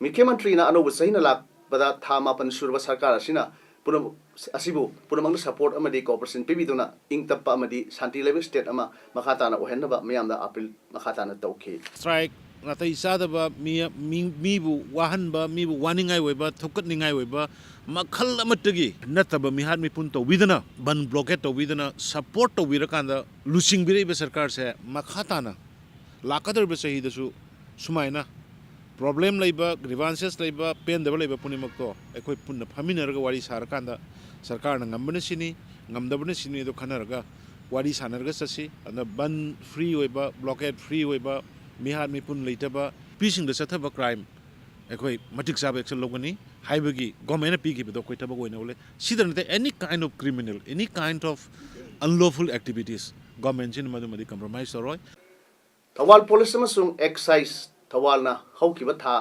ꯃꯨꯈ꯭ꯌ ꯃꯟꯇ꯭ꯔꯤꯅ ꯑꯅꯧꯕ ꯆꯍꯤꯅ ꯂꯥꯛꯄꯗ ꯊꯥ ꯃꯥꯄꯟ ꯁꯨꯔꯕ ꯁꯔꯀꯥꯔ ꯑꯁꯤꯅ ꯄꯨꯝꯅꯃꯛ, ꯑꯁꯤꯕꯨ ꯄꯨꯝꯅꯃꯛꯅ ꯁꯄꯣꯔꯠ ꯑꯃꯗꯤ ꯀꯣꯑꯣꯄꯔꯦꯁꯟ ꯄꯤꯕꯤꯗꯨꯅ ꯏꯪ ꯇꯞꯄ ꯑꯃꯗꯤ ꯁꯥꯟꯇꯤ ꯂꯩꯕ ꯁ꯭ꯇꯦꯠ ꯑꯃ ꯃꯈꯥ ꯇꯥꯅ ꯑꯣꯏꯍꯟꯅꯕ ꯃꯤꯌꯥꯝꯗ ꯑꯄꯤꯜ ꯃꯈꯥ ꯇꯥꯅ ꯇꯧꯈꯤ꯫ ꯁ꯭ꯇ꯭ꯔꯥꯏꯛ, ꯅꯥꯇꯩ ꯆꯥꯗꯕ ꯃꯤ, ꯃꯤ, ꯃꯤꯕꯨ ꯋꯥꯍꯟꯕ, ꯃꯤꯕꯨ ꯋꯥꯅꯤꯡꯉꯥꯏ ꯑꯣꯏꯕ, ꯊꯨꯛꯀꯠꯅꯤꯡꯉꯥꯏ ꯑꯣꯏꯕ ꯃꯈꯜ ꯑꯃꯠꯇꯒꯤ ꯅꯠꯇꯕ ꯃꯤꯍꯥꯠ ꯃꯤꯄꯨꯟ ꯇꯧꯕꯤꯗꯅ, ꯕꯟ ꯕ꯭ꯂꯣꯀꯦꯠ ꯇꯧꯕꯤꯗꯅ, ꯁꯄꯣꯔꯠ ꯇꯧꯕꯤꯔꯀꯥꯟꯗ ꯂꯨꯆꯤꯡꯕꯤꯔꯛꯏꯕ ꯁꯔꯀꯥꯔꯁꯦ ꯃꯈꯥ ꯇꯥꯅ ꯂꯥꯛꯀꯗꯧꯔꯤꯕ ꯆꯍꯤꯗꯁꯨ ꯁꯨꯃꯥꯏꯅ ꯄ꯭ꯔꯣꯕ꯭ꯂꯦꯝ ꯂꯩꯕ, ꯒ꯭ꯔꯤꯚꯥꯟꯁꯦꯁ ꯂꯩꯕ, ꯄꯦꯟꯗꯕ ꯂꯩꯕ ꯄꯨꯝꯅꯃꯛꯇꯣ ꯑꯩꯈꯣꯏ ꯄꯨꯟꯅ ꯐꯝꯃꯤꯟꯅꯔꯒ ꯋꯥꯔꯤ ꯁꯥꯔꯀꯥꯟꯗ ꯁꯔꯀꯥꯔꯅ ꯉꯝꯕꯅ ꯁꯤꯅꯤ, ꯉꯝꯗꯕꯅ ꯁꯤꯅꯤ ꯑꯗꯣ ꯈꯟꯅꯔꯒ ꯋꯥꯔꯤ ꯁꯥꯟꯅꯔꯒ ꯆꯠꯁꯤ꯫ ꯑꯗꯨꯅ ꯕꯟ ꯐ꯭ꯔꯤ ꯑꯣꯏꯕ, ꯕ꯭ꯂꯣꯀꯦꯠ ꯐ꯭ꯔꯤ ꯑꯣꯏꯕ, ꯃꯤꯍꯥꯠ ꯃꯤꯄꯨꯟ ꯂꯩꯇꯕ, ꯅꯨꯄꯤꯁꯤꯡꯗ ꯆꯠꯊꯕ ꯀ꯭ꯔꯥꯏꯝ ꯑꯩꯈꯣꯏ ꯃꯇꯤꯛ ꯆꯥꯕ ꯑꯦꯛꯁꯟ ꯂꯧꯒꯅꯤ ꯍꯥꯏꯕꯒꯤ ꯒꯣꯔꯃꯦꯟꯅ ꯄꯤꯈꯤꯕꯗꯣ ꯑꯩꯈꯣꯏ ꯊꯕꯛ ꯑꯣꯏꯅ ꯎꯠꯂꯦ꯫ ꯁꯤꯗ ꯅꯠꯇꯦ, any kind of criminal, any kind of unlawful activities, ꯒꯣꯔꯃꯦꯟꯁꯤꯅ ꯃꯗꯨꯃꯗꯤ ꯀꯝꯄ꯭ꯔꯣꯃꯥꯏꯁ ꯇꯧꯔꯣꯏ꯫ ꯊꯧꯕꯥꯜ ꯄꯨꯂꯤꯁ ꯑꯃꯁꯨꯡ ꯑꯦꯛꯁꯥꯏꯖ ꯊꯧꯕꯥꯜꯅ ꯍꯧꯈꯤꯕ ꯊꯥ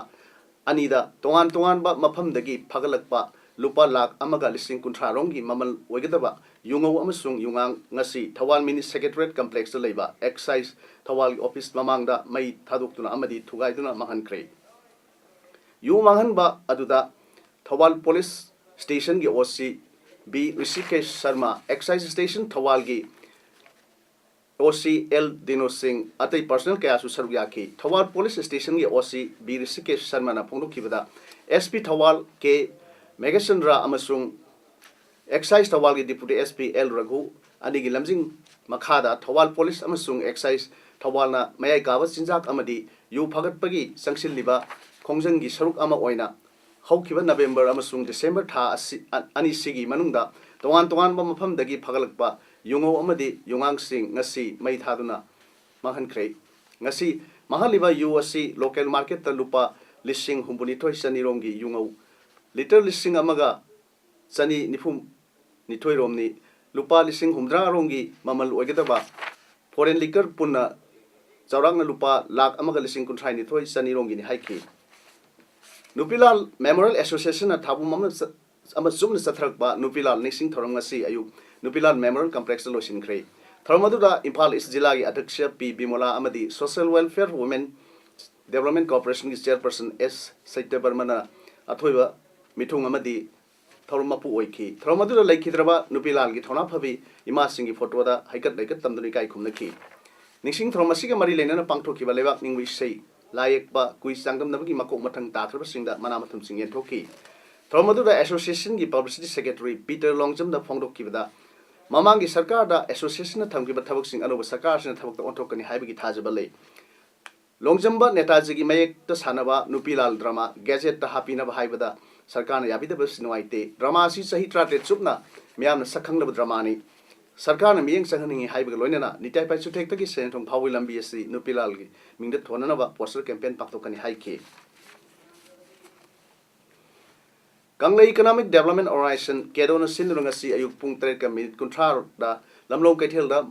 ꯑꯅꯤꯗ ꯇꯣꯉꯥꯟ ꯇꯣꯉꯥꯟꯕ ꯃꯐꯝꯗꯒꯤ ꯐꯒꯠꯂꯛꯄ ꯂꯨꯄꯥ ꯂꯥꯈ ꯑꯃꯒ ꯂꯤꯁꯤꯡ ꯀꯨꯟꯊ꯭ꯔꯥ ꯔꯣꯝꯒꯤ ꯃꯃꯜ ꯑꯣꯏꯒꯗꯕ ꯌꯨꯉꯧ ꯑꯃꯁꯨꯡ ꯌꯨꯉꯥꯡ ꯉꯁꯤ ꯊꯧꯕꯥꯜ ꯃꯤꯅꯤ ꯁꯦꯀ꯭ꯔꯦꯇꯔꯤꯌꯦꯠ ꯀꯝꯄ꯭ꯂꯦꯛꯁꯇ ꯂꯩꯕ ꯑꯦꯛꯁꯥꯏꯖ ꯊꯧꯕꯥꯜꯒꯤ ꯑꯣꯐꯤꯁ ꯃꯃꯥꯡꯗ ꯃꯩ ꯊꯥꯗꯣꯛꯇꯨꯅ ꯑꯃꯗꯤ ꯊꯨꯒꯥꯏꯗꯨꯅ ꯃꯥꯡꯍꯟꯈ꯭ꯔꯦ꯫ ꯌꯨ ꯃꯥꯡꯍꯟꯕ ꯑꯗꯨꯗ ꯊꯧꯕꯥꯜ ꯄꯨꯂꯤꯁ ꯁ꯭ꯇꯦꯁꯟꯒꯤ O C B Rishikesh Sharma, excise station ꯊꯧꯕꯥꯜꯒꯤ ꯑꯣ ꯁꯤ ꯑꯦꯜ ꯗꯤꯅꯣ ꯁꯤꯡ, ꯑꯇꯩ ꯄꯔꯁꯅꯦꯜ ꯀꯌꯥꯁꯨ ꯁꯔꯨꯛ ꯌꯥꯈꯤ꯫ ꯊꯧꯕꯥꯜ ꯄꯨꯂꯤꯁ ꯁ꯭ꯇꯦꯁꯟꯒꯤ ꯑꯣ ꯁꯤ ꯕꯤ ꯔꯤꯁꯤꯀꯦꯁ ꯁꯔꯃꯅ ꯐꯣꯡꯗꯣꯛꯈꯤꯕꯗ, S P Thoubal K Meghachandra ꯑꯃꯁꯨꯡ ꯑꯦꯛꯁꯥꯏꯖ ꯊꯧꯕꯥꯜꯒꯤ deputy S P L Raghu ꯑꯅꯤꯒꯤ ꯂꯝꯖꯤꯡ ꯃꯈꯥꯗ ꯊꯧꯕꯥꯜ ꯄꯨꯂꯤꯁ ꯑꯃꯁꯨꯡ ꯑꯦꯛꯁꯥꯏꯖ ꯊꯧꯕꯥꯜꯅ ꯃꯌꯥꯏ ꯀꯥꯕ ꯆꯤꯟꯖꯥꯛ ꯑꯃꯗꯤ ꯌꯨ ꯐꯒꯠꯄꯒꯤ ꯆꯪꯁꯤꯜꯂꯤꯕ ꯈꯣꯡꯖꯪꯒꯤ ꯁꯔꯨꯛ ꯑꯃ ꯑꯣꯏꯅ ꯍꯧꯈꯤꯕ ꯅꯕꯦꯝꯕꯔ ꯑꯃꯁꯨꯡ ꯗꯤꯁꯦꯝꯕꯔ ꯊꯥ ꯑꯁꯤ, ꯑ-, ꯑꯅꯤꯁꯤꯒꯤ ꯃꯅꯨꯡꯗ ꯇꯣꯉꯥꯟ ꯇꯣꯉꯥꯟꯕ ꯃꯐꯝꯗꯒꯤ ꯐꯒꯠꯂꯛꯄ ꯌꯨꯉꯧ ꯑꯃꯗꯤ ꯌꯨꯉꯥꯡꯁꯤꯡ ꯉꯁꯤ ꯃꯩ ꯊꯥꯗꯨꯅ ꯃꯥꯡꯍꯟꯈ꯭ꯔꯦ꯫ ꯉꯁꯤ ꯃꯥꯡꯍꯜꯂꯤꯕ ꯌꯨ ꯑꯁꯤ ꯂꯣꯀꯦꯜ ꯃꯥꯔꯀꯦꯠꯇ ꯂꯨꯄꯥ ꯂꯤꯁꯤꯡ ꯍꯨꯝꯐꯨꯅꯤꯊꯣꯏ ꯆꯅꯤꯔꯣꯝꯒꯤ ꯌꯨꯉꯧ ꯂꯤꯇꯔ ꯂꯤꯁꯤꯡ ꯑꯃꯒ ꯆꯅꯤ ꯅꯤꯐꯨ ꯅꯤꯊꯣꯏꯔꯣꯝꯅꯤ꯫ ꯂꯨꯄꯥ ꯂꯤꯁꯤꯡ ꯍꯨꯝꯗ꯭ꯔꯥꯔꯣꯝꯒꯤ ꯃꯃꯜ ꯑꯣꯏꯒꯗꯕ ꯐꯣꯔꯦꯟ ꯂꯤꯀꯔ ꯄꯨꯟꯅ ꯆꯥꯎꯔꯥꯛꯅ ꯂꯨꯄꯥ ꯂꯥꯈ ꯑꯃꯒ ꯂꯤꯁꯤꯡ ꯀꯨꯟꯊ꯭ꯔꯥ ꯅꯤꯊꯣꯏ ꯆꯅꯤꯔꯣꯝꯒꯤꯅꯤ ꯍꯥꯏꯈꯤ꯫ ꯅꯨꯄꯤꯂꯥꯜ ꯃꯦꯃꯣꯔꯤꯌꯦꯜ ꯑꯦꯁꯣꯁꯤꯌꯦꯁꯟꯅ ꯊꯥꯕꯨꯝ ꯑꯃ ꯆ-, ꯑꯃ ꯆꯨꯞꯅ ꯆꯠꯊꯔꯛꯄ ꯅꯨꯄꯤꯂꯥꯜ ꯅꯤꯡꯁꯤꯡ ꯊꯧꯔꯝ ꯉꯁꯤ ꯑꯌꯨꯛ ꯅꯨꯄꯤꯂꯥꯜ ꯃꯦꯃꯣꯔꯤꯌꯦꯜ ꯀꯝꯄ꯭ꯂꯦꯛꯁꯇ ꯂꯣꯏꯁꯤꯟꯈ꯭ꯔꯦ꯫ ꯊꯧꯔꯝ ꯑꯗꯨꯗ ꯏꯝꯐꯥꯜ ꯏꯁ ꯖꯤꯂꯥꯒꯤ ꯑꯗ꯭ꯌꯛꯁ ꯄꯤ ꯕꯤꯃꯣꯂꯥ ꯑꯃꯗꯤ ꯁꯣꯁꯤꯌꯦꯜ ꯋꯦꯜꯐꯤꯌꯔ ꯋꯨꯃꯦꯟ ꯗꯦꯕꯂꯞꯃꯦꯟ ꯀꯣꯔꯄꯣꯔꯦꯁꯟꯒꯤ ꯆꯦꯌꯔꯄꯔꯁꯟ ꯑꯦꯁ ꯁꯇ꯭ꯌꯕꯔꯃꯅ ꯑꯊꯣꯏꯕ ꯃꯤꯊꯨꯡ ꯑꯃꯗꯤ ꯊꯧꯔꯝ ꯃꯄꯨ ꯑꯣꯏꯈꯤ꯫ ꯊꯧꯔꯝ ꯑꯗꯨꯗ ꯂꯩꯈꯤꯗ꯭ꯔꯕ ꯅꯨꯄꯤꯂꯥꯜꯒꯤ ꯊꯧꯅꯥ ꯐꯕꯤ ꯏꯃꯥꯁꯤꯡꯒꯤ ꯐꯣꯇꯣꯗ ꯍꯩꯀꯠ ꯂꯩꯀꯠ ꯇꯝꯗꯨꯅ ꯏꯀꯥꯏ ꯈꯨꯝꯅꯈꯤ꯫ ꯅꯤꯡꯁꯤꯡ ꯊꯧꯔꯝ ꯑꯁꯤꯒ ꯃꯔꯤ ꯂꯩꯅꯅ ꯄꯥꯡꯊꯣꯛꯈꯤꯕ ꯂꯩꯕꯥꯛ ꯅꯤꯡꯕ ꯏꯁꯩ, ꯂꯥꯏ ꯌꯦꯛꯄ, ꯀꯨꯏ ꯆꯥꯡꯗꯝꯅꯕꯒꯤ ꯃꯀꯣꯛ ꯃꯊꯪ ꯇꯥꯈ꯭ꯔꯕꯁꯤꯡꯗ ꯃꯅꯥ ꯃꯊꯨꯝꯁꯤꯡ ꯌꯦꯟꯊꯣꯛꯈꯤ꯫ ꯊꯧꯔꯝ ꯑꯗꯨꯗ ꯑꯦꯁꯣꯁꯤꯌꯦꯁꯟꯒꯤ ꯄꯕ꯭ꯂꯤꯁꯤꯇꯤ ꯁꯦꯀ꯭ꯔꯦꯇꯔꯤ ꯄꯤꯇꯔ ꯂꯣꯡꯖꯝꯅ ꯐꯣꯡꯗꯣꯛꯈꯤꯕꯗ, ꯃꯃꯥꯡꯒꯤ ꯁꯔꯀꯥꯔꯗ ꯑꯦꯁꯣꯁꯤꯌꯦꯁꯟꯅ ꯊꯝꯈꯤꯕ ꯊꯕꯛꯁꯤꯡ ꯑꯅꯧꯕ ꯁꯔꯀꯥꯔ ꯑꯁꯤꯅ ꯊꯕꯛꯇ ꯑꯣꯟꯊꯣꯛꯀꯅꯤ ꯍꯥꯏꯕꯒꯤ ꯊꯥꯖꯕ ꯂꯩ꯫ ꯂꯣꯡꯖꯝꯕ ꯅꯦꯇꯥꯖꯤꯒꯤ ꯃꯌꯦꯛꯇ ꯁꯥꯟꯅꯕ ꯅꯨꯄꯤꯂꯥꯜ ꯗ꯭ꯔꯃꯥ ꯒꯦꯖꯦꯠꯇ ꯍꯥꯞꯄꯤꯅꯕ ꯍꯥꯏꯕꯗ ꯁꯔꯀꯥꯔꯅ ꯌꯥꯕꯤꯗꯕꯁꯤ ꯅꯨꯡꯉꯥꯏꯇꯦ꯫ ꯗ꯭ꯔꯃꯥ ꯑꯁꯤ ꯆꯍꯤ ꯇꯔꯥꯇꯔꯦꯠ ꯆꯨꯞꯅ ꯃꯤꯌꯥꯝꯅ ꯁꯛ ꯈꯪꯂꯕ ꯗ꯭ꯔꯃꯥꯅꯤ꯫ ꯁꯔꯀꯥꯔꯅ ꯃꯤꯠꯌꯦꯡ ꯆꯪꯍꯟꯅꯤꯡꯏ ꯍꯥꯏꯕꯒ ꯂꯣꯏꯅꯅ ꯅꯤꯇꯥꯏ ꯄꯥꯏ ꯆꯨꯊꯦꯛꯇꯒꯤ ꯁꯦꯟꯖꯦꯟꯊꯣꯡ ꯐꯥꯎꯒꯤ ꯂꯝꯕꯤ ꯑꯁꯤ ꯅꯨꯄꯤꯂꯥꯜꯒꯤ ꯃꯤꯡꯗ ꯊꯣꯟꯅꯅꯕ poster campaign ꯄꯥꯡꯊꯣꯛꯀꯅꯤ ꯍꯥꯏꯈꯤ꯫ ꯀꯪꯂꯩ Economic Development Organization, ꯀꯦꯗꯣꯅ ꯁꯤꯟꯗꯨꯅ ꯉꯁꯤ ꯑꯌꯨꯛ ꯄꯨꯡ ꯇꯔꯦꯠꯀ ꯃꯤꯅꯤꯠ ꯀꯨꯟꯊ꯭ꯔꯥꯗ ꯂꯝꯂꯣꯡ ꯀꯩꯊꯦꯜꯗ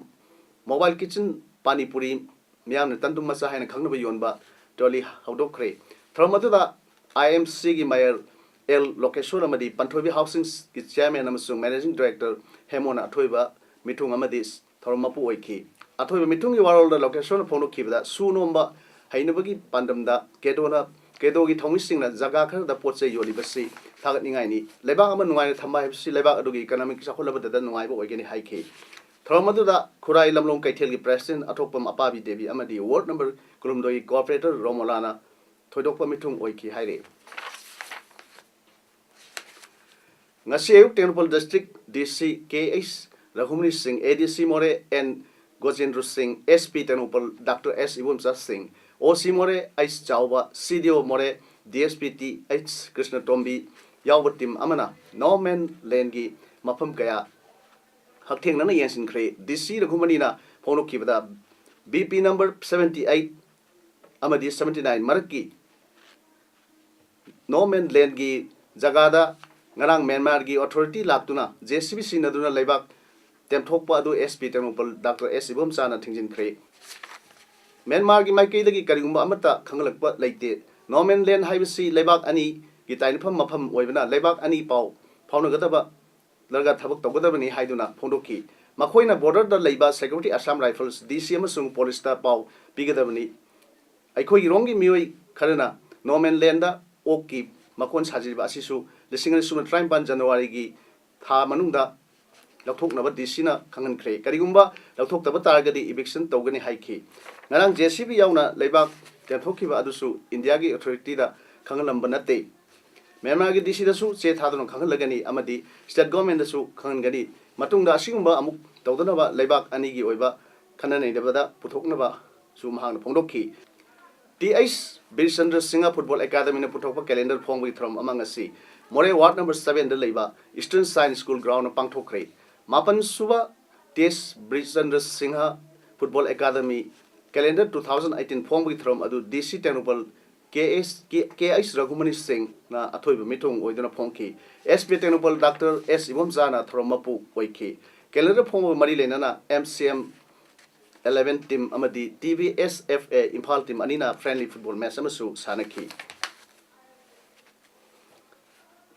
Mobile Kitchen Pani Puri, ꯃꯤꯌꯥꯝꯅ ꯇꯟꯗꯨꯝ ꯃꯆꯥ ꯍꯥꯏꯅ ꯈꯪꯅꯕ ꯌꯣꯟꯕ trolley ꯍꯧꯗꯣꯛꯈ꯭ꯔꯦ꯫ ꯊꯧꯔꯝ ꯑꯗꯨꯗ IMCꯒꯤ Mayor ꯑꯦꯜ ꯂꯣꯀꯦꯁꯣꯔ ꯑꯃꯗꯤ ꯄꯟꯊꯣꯏꯕꯤ Housingꯒꯤ Chairman ꯑꯃꯁꯨꯡ Managing Director ꯍꯦꯃꯣꯅ ꯑꯊꯣꯏꯕ ꯃꯤꯊꯨꯡ ꯑꯃꯗꯤ ꯊꯧꯔꯝ ꯃꯄꯨ ꯑꯣꯏꯈꯤ꯫ ꯑꯊꯣꯏꯕ ꯃꯤꯊꯨꯡꯒꯤ ꯋꯥꯔꯣꯜꯗ ꯂꯣꯀꯦꯁꯣꯔꯅ ꯐꯣꯡꯗꯣꯛꯈꯤꯕꯗ, ꯁꯨ ꯅꯣꯝꯕ ꯍꯩꯅꯕꯒꯤ ꯄꯥꯟꯗꯝꯗ ꯀꯦꯗꯣꯅ, ꯀꯦꯗꯣꯒꯤ ꯊꯧꯃꯤꯁꯤꯡꯅ ꯖꯒꯥ ꯈꯔꯗ ꯄꯣꯠ ꯆꯩ ꯌꯣꯜꯂꯤꯕꯁꯤ ꯊꯥꯒꯠꯅꯤꯡꯉꯥꯏꯅꯤ꯫ ꯂꯩꯕꯥꯛ ꯑꯃ ꯅꯨꯡꯉꯥꯏꯅ ꯊꯝꯕ ꯍꯥꯏꯕꯁꯤ ꯂꯩꯕꯥꯛ ꯑꯗꯨꯒꯤ economic ꯆꯥꯎꯈꯠꯂꯕꯗꯗ ꯅꯨꯡꯉꯥꯏꯕ ꯑꯣꯏꯒꯅꯤ ꯍꯥꯏꯈꯤ꯫ ꯊꯧꯔꯝ ꯑꯗꯨꯗ ꯈꯨꯔꯥꯏ ꯂꯝꯂꯣꯡ ꯀꯩꯊꯦꯜꯒꯤ President ꯑꯊꯣꯛꯄꯝ ꯑꯄꯥꯕꯤ ꯗꯦꯕꯤ ꯑꯃꯗꯤ Ward number ꯀꯨꯟꯍꯨꯝꯗꯣꯏꯒꯤ Corporator ꯔꯣꯃꯣꯂꯥꯅ ꯊꯣꯏꯗꯣꯛꯄ ꯃꯤꯊꯨꯡ ꯑꯣꯏꯈꯤ ꯍꯥꯏꯔꯤ꯫ ꯉꯁꯤ ꯑꯌꯨꯛ ꯇꯦꯡꯅꯧꯄꯜ District DC ꯀꯦ ꯑꯩꯆ ꯔꯘꯨꯃꯅꯤ ꯁꯤꯡ, ADC ꯃꯣꯔꯦ ꯑꯦꯟ ꯒꯣꯖꯦꯟꯗ꯭ꯔ ꯁꯤꯡ, SP ꯇꯦꯡꯅꯧꯄꯜ ꯗꯥꯛꯇꯔ ꯑꯦꯁ ꯏꯕꯣꯝꯆꯥ ꯁꯤꯡ, OC ꯃꯣꯔꯦ ꯑꯩꯆ ꯆꯥꯎꯕ, CDO ꯃꯣꯔꯦ DSP ꯇꯤ ꯑꯩꯆ ꯀ꯭ꯔꯤꯁꯅꯇꯣꯝꯕꯤ ꯌꯥꯎꯕ team ꯑꯃꯅ no man landꯒꯤ ꯃꯐꯝ ꯀꯌꯥ ꯍꯛꯊꯦꯡꯅꯅ ꯌꯦꯡꯁꯤꯟꯈ꯭ꯔꯦ꯫ DC ꯔꯘꯨꯃꯅꯤꯅ ꯐꯣꯡꯗꯣꯛꯈꯤꯕꯗ, BP number seventy eight ꯑꯃꯗꯤ seventy nine ꯃꯔꯛꯀꯤ no man landꯒꯤ ꯖꯒꯥꯗ ꯉꯔꯥꯡ ꯃ꯭ꯌꯥꯟꯃꯥꯔꯒꯤ authority ꯂꯥꯛꯇꯨꯅ JCB ꯁꯤꯖꯤꯟꯅꯗꯨꯅ ꯂꯩꯕꯥꯛ ꯇꯦꯝꯊꯣꯛꯄ ꯑꯗꯨ SP ꯇꯦꯡꯅꯧꯄꯜ ꯗꯥꯛꯇꯔ ꯑꯦꯁ ꯏꯕꯣꯝꯆꯥꯅ ꯊꯤꯡꯖꯤꯟꯈ꯭ꯔꯦ꯫ ꯃ꯭ꯌꯥꯟꯃꯥꯔꯒꯤ ꯃꯥꯏꯀꯩꯗꯒꯤ ꯀꯔꯤꯒꯨꯝꯕ ꯑꯃꯠꯇ ꯈꯪꯍꯜꯂꯛꯄ ꯂꯩꯇꯦ꯫ No man land ꯍꯥꯏꯕꯁꯤ ꯂꯩꯕꯥꯛ ꯑꯅꯤꯒꯤ ꯇꯥꯏꯅꯐꯝ ꯃꯐꯝ ꯑꯣꯏꯕꯅ ꯂꯩꯕꯥꯛ ꯑꯅꯤ ꯄꯥꯎ ꯐꯥꯎꯅꯒꯗꯕ ꯂꯒ ꯊꯕꯛ ꯇꯧꯒꯗꯕꯅꯤ ꯍꯥꯏꯗꯨꯅ ꯐꯣꯡꯗꯣꯛꯈꯤ꯫ ꯃꯈꯣꯏꯅ borderꯗ ꯂꯩꯕ Security, Assam Rifles, DC ꯑꯃꯁꯨꯡ policeꯇ ꯄꯥꯎ ꯄꯤꯒꯗꯕꯅꯤ꯫ ꯑꯩꯈꯣꯏꯒꯤꯔꯣꯝꯒꯤ ꯃꯤꯑꯣꯏ ꯈꯔꯅ no man landꯗ ꯑꯣꯛꯀꯤ ꯃꯀꯣꯟ ꯁꯥꯖꯤꯜꯂꯤꯕ ꯑꯁꯤꯁꯨ ꯂꯤꯁꯤꯡ ꯑꯅꯤ ꯁꯨꯞꯅ ꯇꯔꯥꯅꯤꯄꯥꯟ Januaryꯒꯤ ꯊꯥ ꯃꯅꯨꯡꯗ ꯂꯧꯊꯣꯛꯅꯕ DCꯅ ꯈꯪꯍꯟꯈ꯭ꯔꯦ꯫ ꯀꯔꯤꯒꯨꯝꯕ ꯂꯧꯊꯣꯛꯇꯕ ꯇꯥꯔꯒꯗꯤ eviction ꯇꯧꯒꯅꯤ ꯍꯥꯏꯈꯤ꯫ ꯉꯔꯥꯡ JCB ꯌꯥꯎꯅ ꯂꯩꯕꯥꯛ ꯇꯦꯝꯊꯣꯛꯈꯤꯕ ꯑꯗꯨꯁꯨ ꯏꯟꯗꯤꯌꯥꯒꯤ authorityꯗ ꯈꯪꯍꯜꯂꯝꯕ ꯅꯠꯇꯦ꯫ ꯃ꯭ꯌꯥꯟꯃꯥꯔꯒꯤ DCꯗꯁꯨ ꯆꯦ ꯊꯥꯗꯨꯅ ꯈꯪꯍꯜꯂꯒꯅꯤ ꯑꯃꯗꯤ state governmentꯗꯁꯨ ꯈꯪꯍꯟꯒꯅꯤ꯫ ꯃꯇꯨꯡꯗ ꯑꯁꯤꯒꯨꯝꯕ ꯑꯃꯨꯛ ꯇꯧꯗꯅꯕ ꯂꯩꯕꯥꯛ ꯑꯅꯤꯒꯤ ꯑꯣꯏꯕ ꯈꯟꯅ ꯅꯩꯅꯕꯗ ꯄꯨꯊꯣꯛꯅꯕꯁꯨ ꯃꯍꯥꯛꯅ ꯐꯣꯡꯗꯣꯛꯈꯤ꯫ ꯇꯤ ꯑꯩꯆ ꯕꯤꯔꯆꯟꯗ꯭ꯔ ꯁꯤꯡꯍ Football Academyꯅ ꯄꯨꯊꯣꯛꯄ calendar ꯐꯣꯡꯕꯒꯤ ꯊꯧꯔꯝ ꯑꯃ ꯉꯁꯤ ꯃꯣꯔꯦ Ward number sevenꯗ ꯂꯩꯕ Eastern Science School groundꯗ ꯄꯥꯡꯊꯣꯛꯈ꯭ꯔꯦ꯫ ꯃꯥꯄꯟ ꯁꯨꯕ Tej Brijachandra Singh football academy calendar two thousand eighteen ꯐꯣꯡꯕꯒꯤ ꯊꯧꯔꯝ ꯑꯗꯨ D C Tengnoupal K H K H ꯔꯘꯨꯃꯅꯤ ꯁꯤꯡꯅ ꯑꯊꯣꯏꯕ ꯃꯤꯊꯨꯡ ꯑꯣꯏꯗꯨꯅ ꯐꯣꯡꯈꯤ꯫ ꯑꯦꯁ ꯄꯤ ꯇꯦꯡꯅꯧꯄꯜ ꯗꯥꯛꯇꯔ ꯑꯦꯁ ꯏꯕꯣꯝꯆꯥꯅ ꯊꯧꯔꯝ ꯃꯄꯨ ꯑꯣꯏꯈꯤ꯫ ꯀꯦꯂꯦꯟꯗꯔ ꯐꯣꯡꯕꯒ ꯃꯔꯤ ꯂꯩꯅꯅ M C M eleven team ꯑꯃꯗꯤ T V S F A Imphal team ꯑꯅꯤꯅ ꯐ꯭ꯔꯦꯟꯂꯤ ꯐꯨꯠꯕꯣꯜ ꯃꯦꯆ ꯑꯃꯁꯨ ꯁꯥꯟꯅꯈꯤ꯫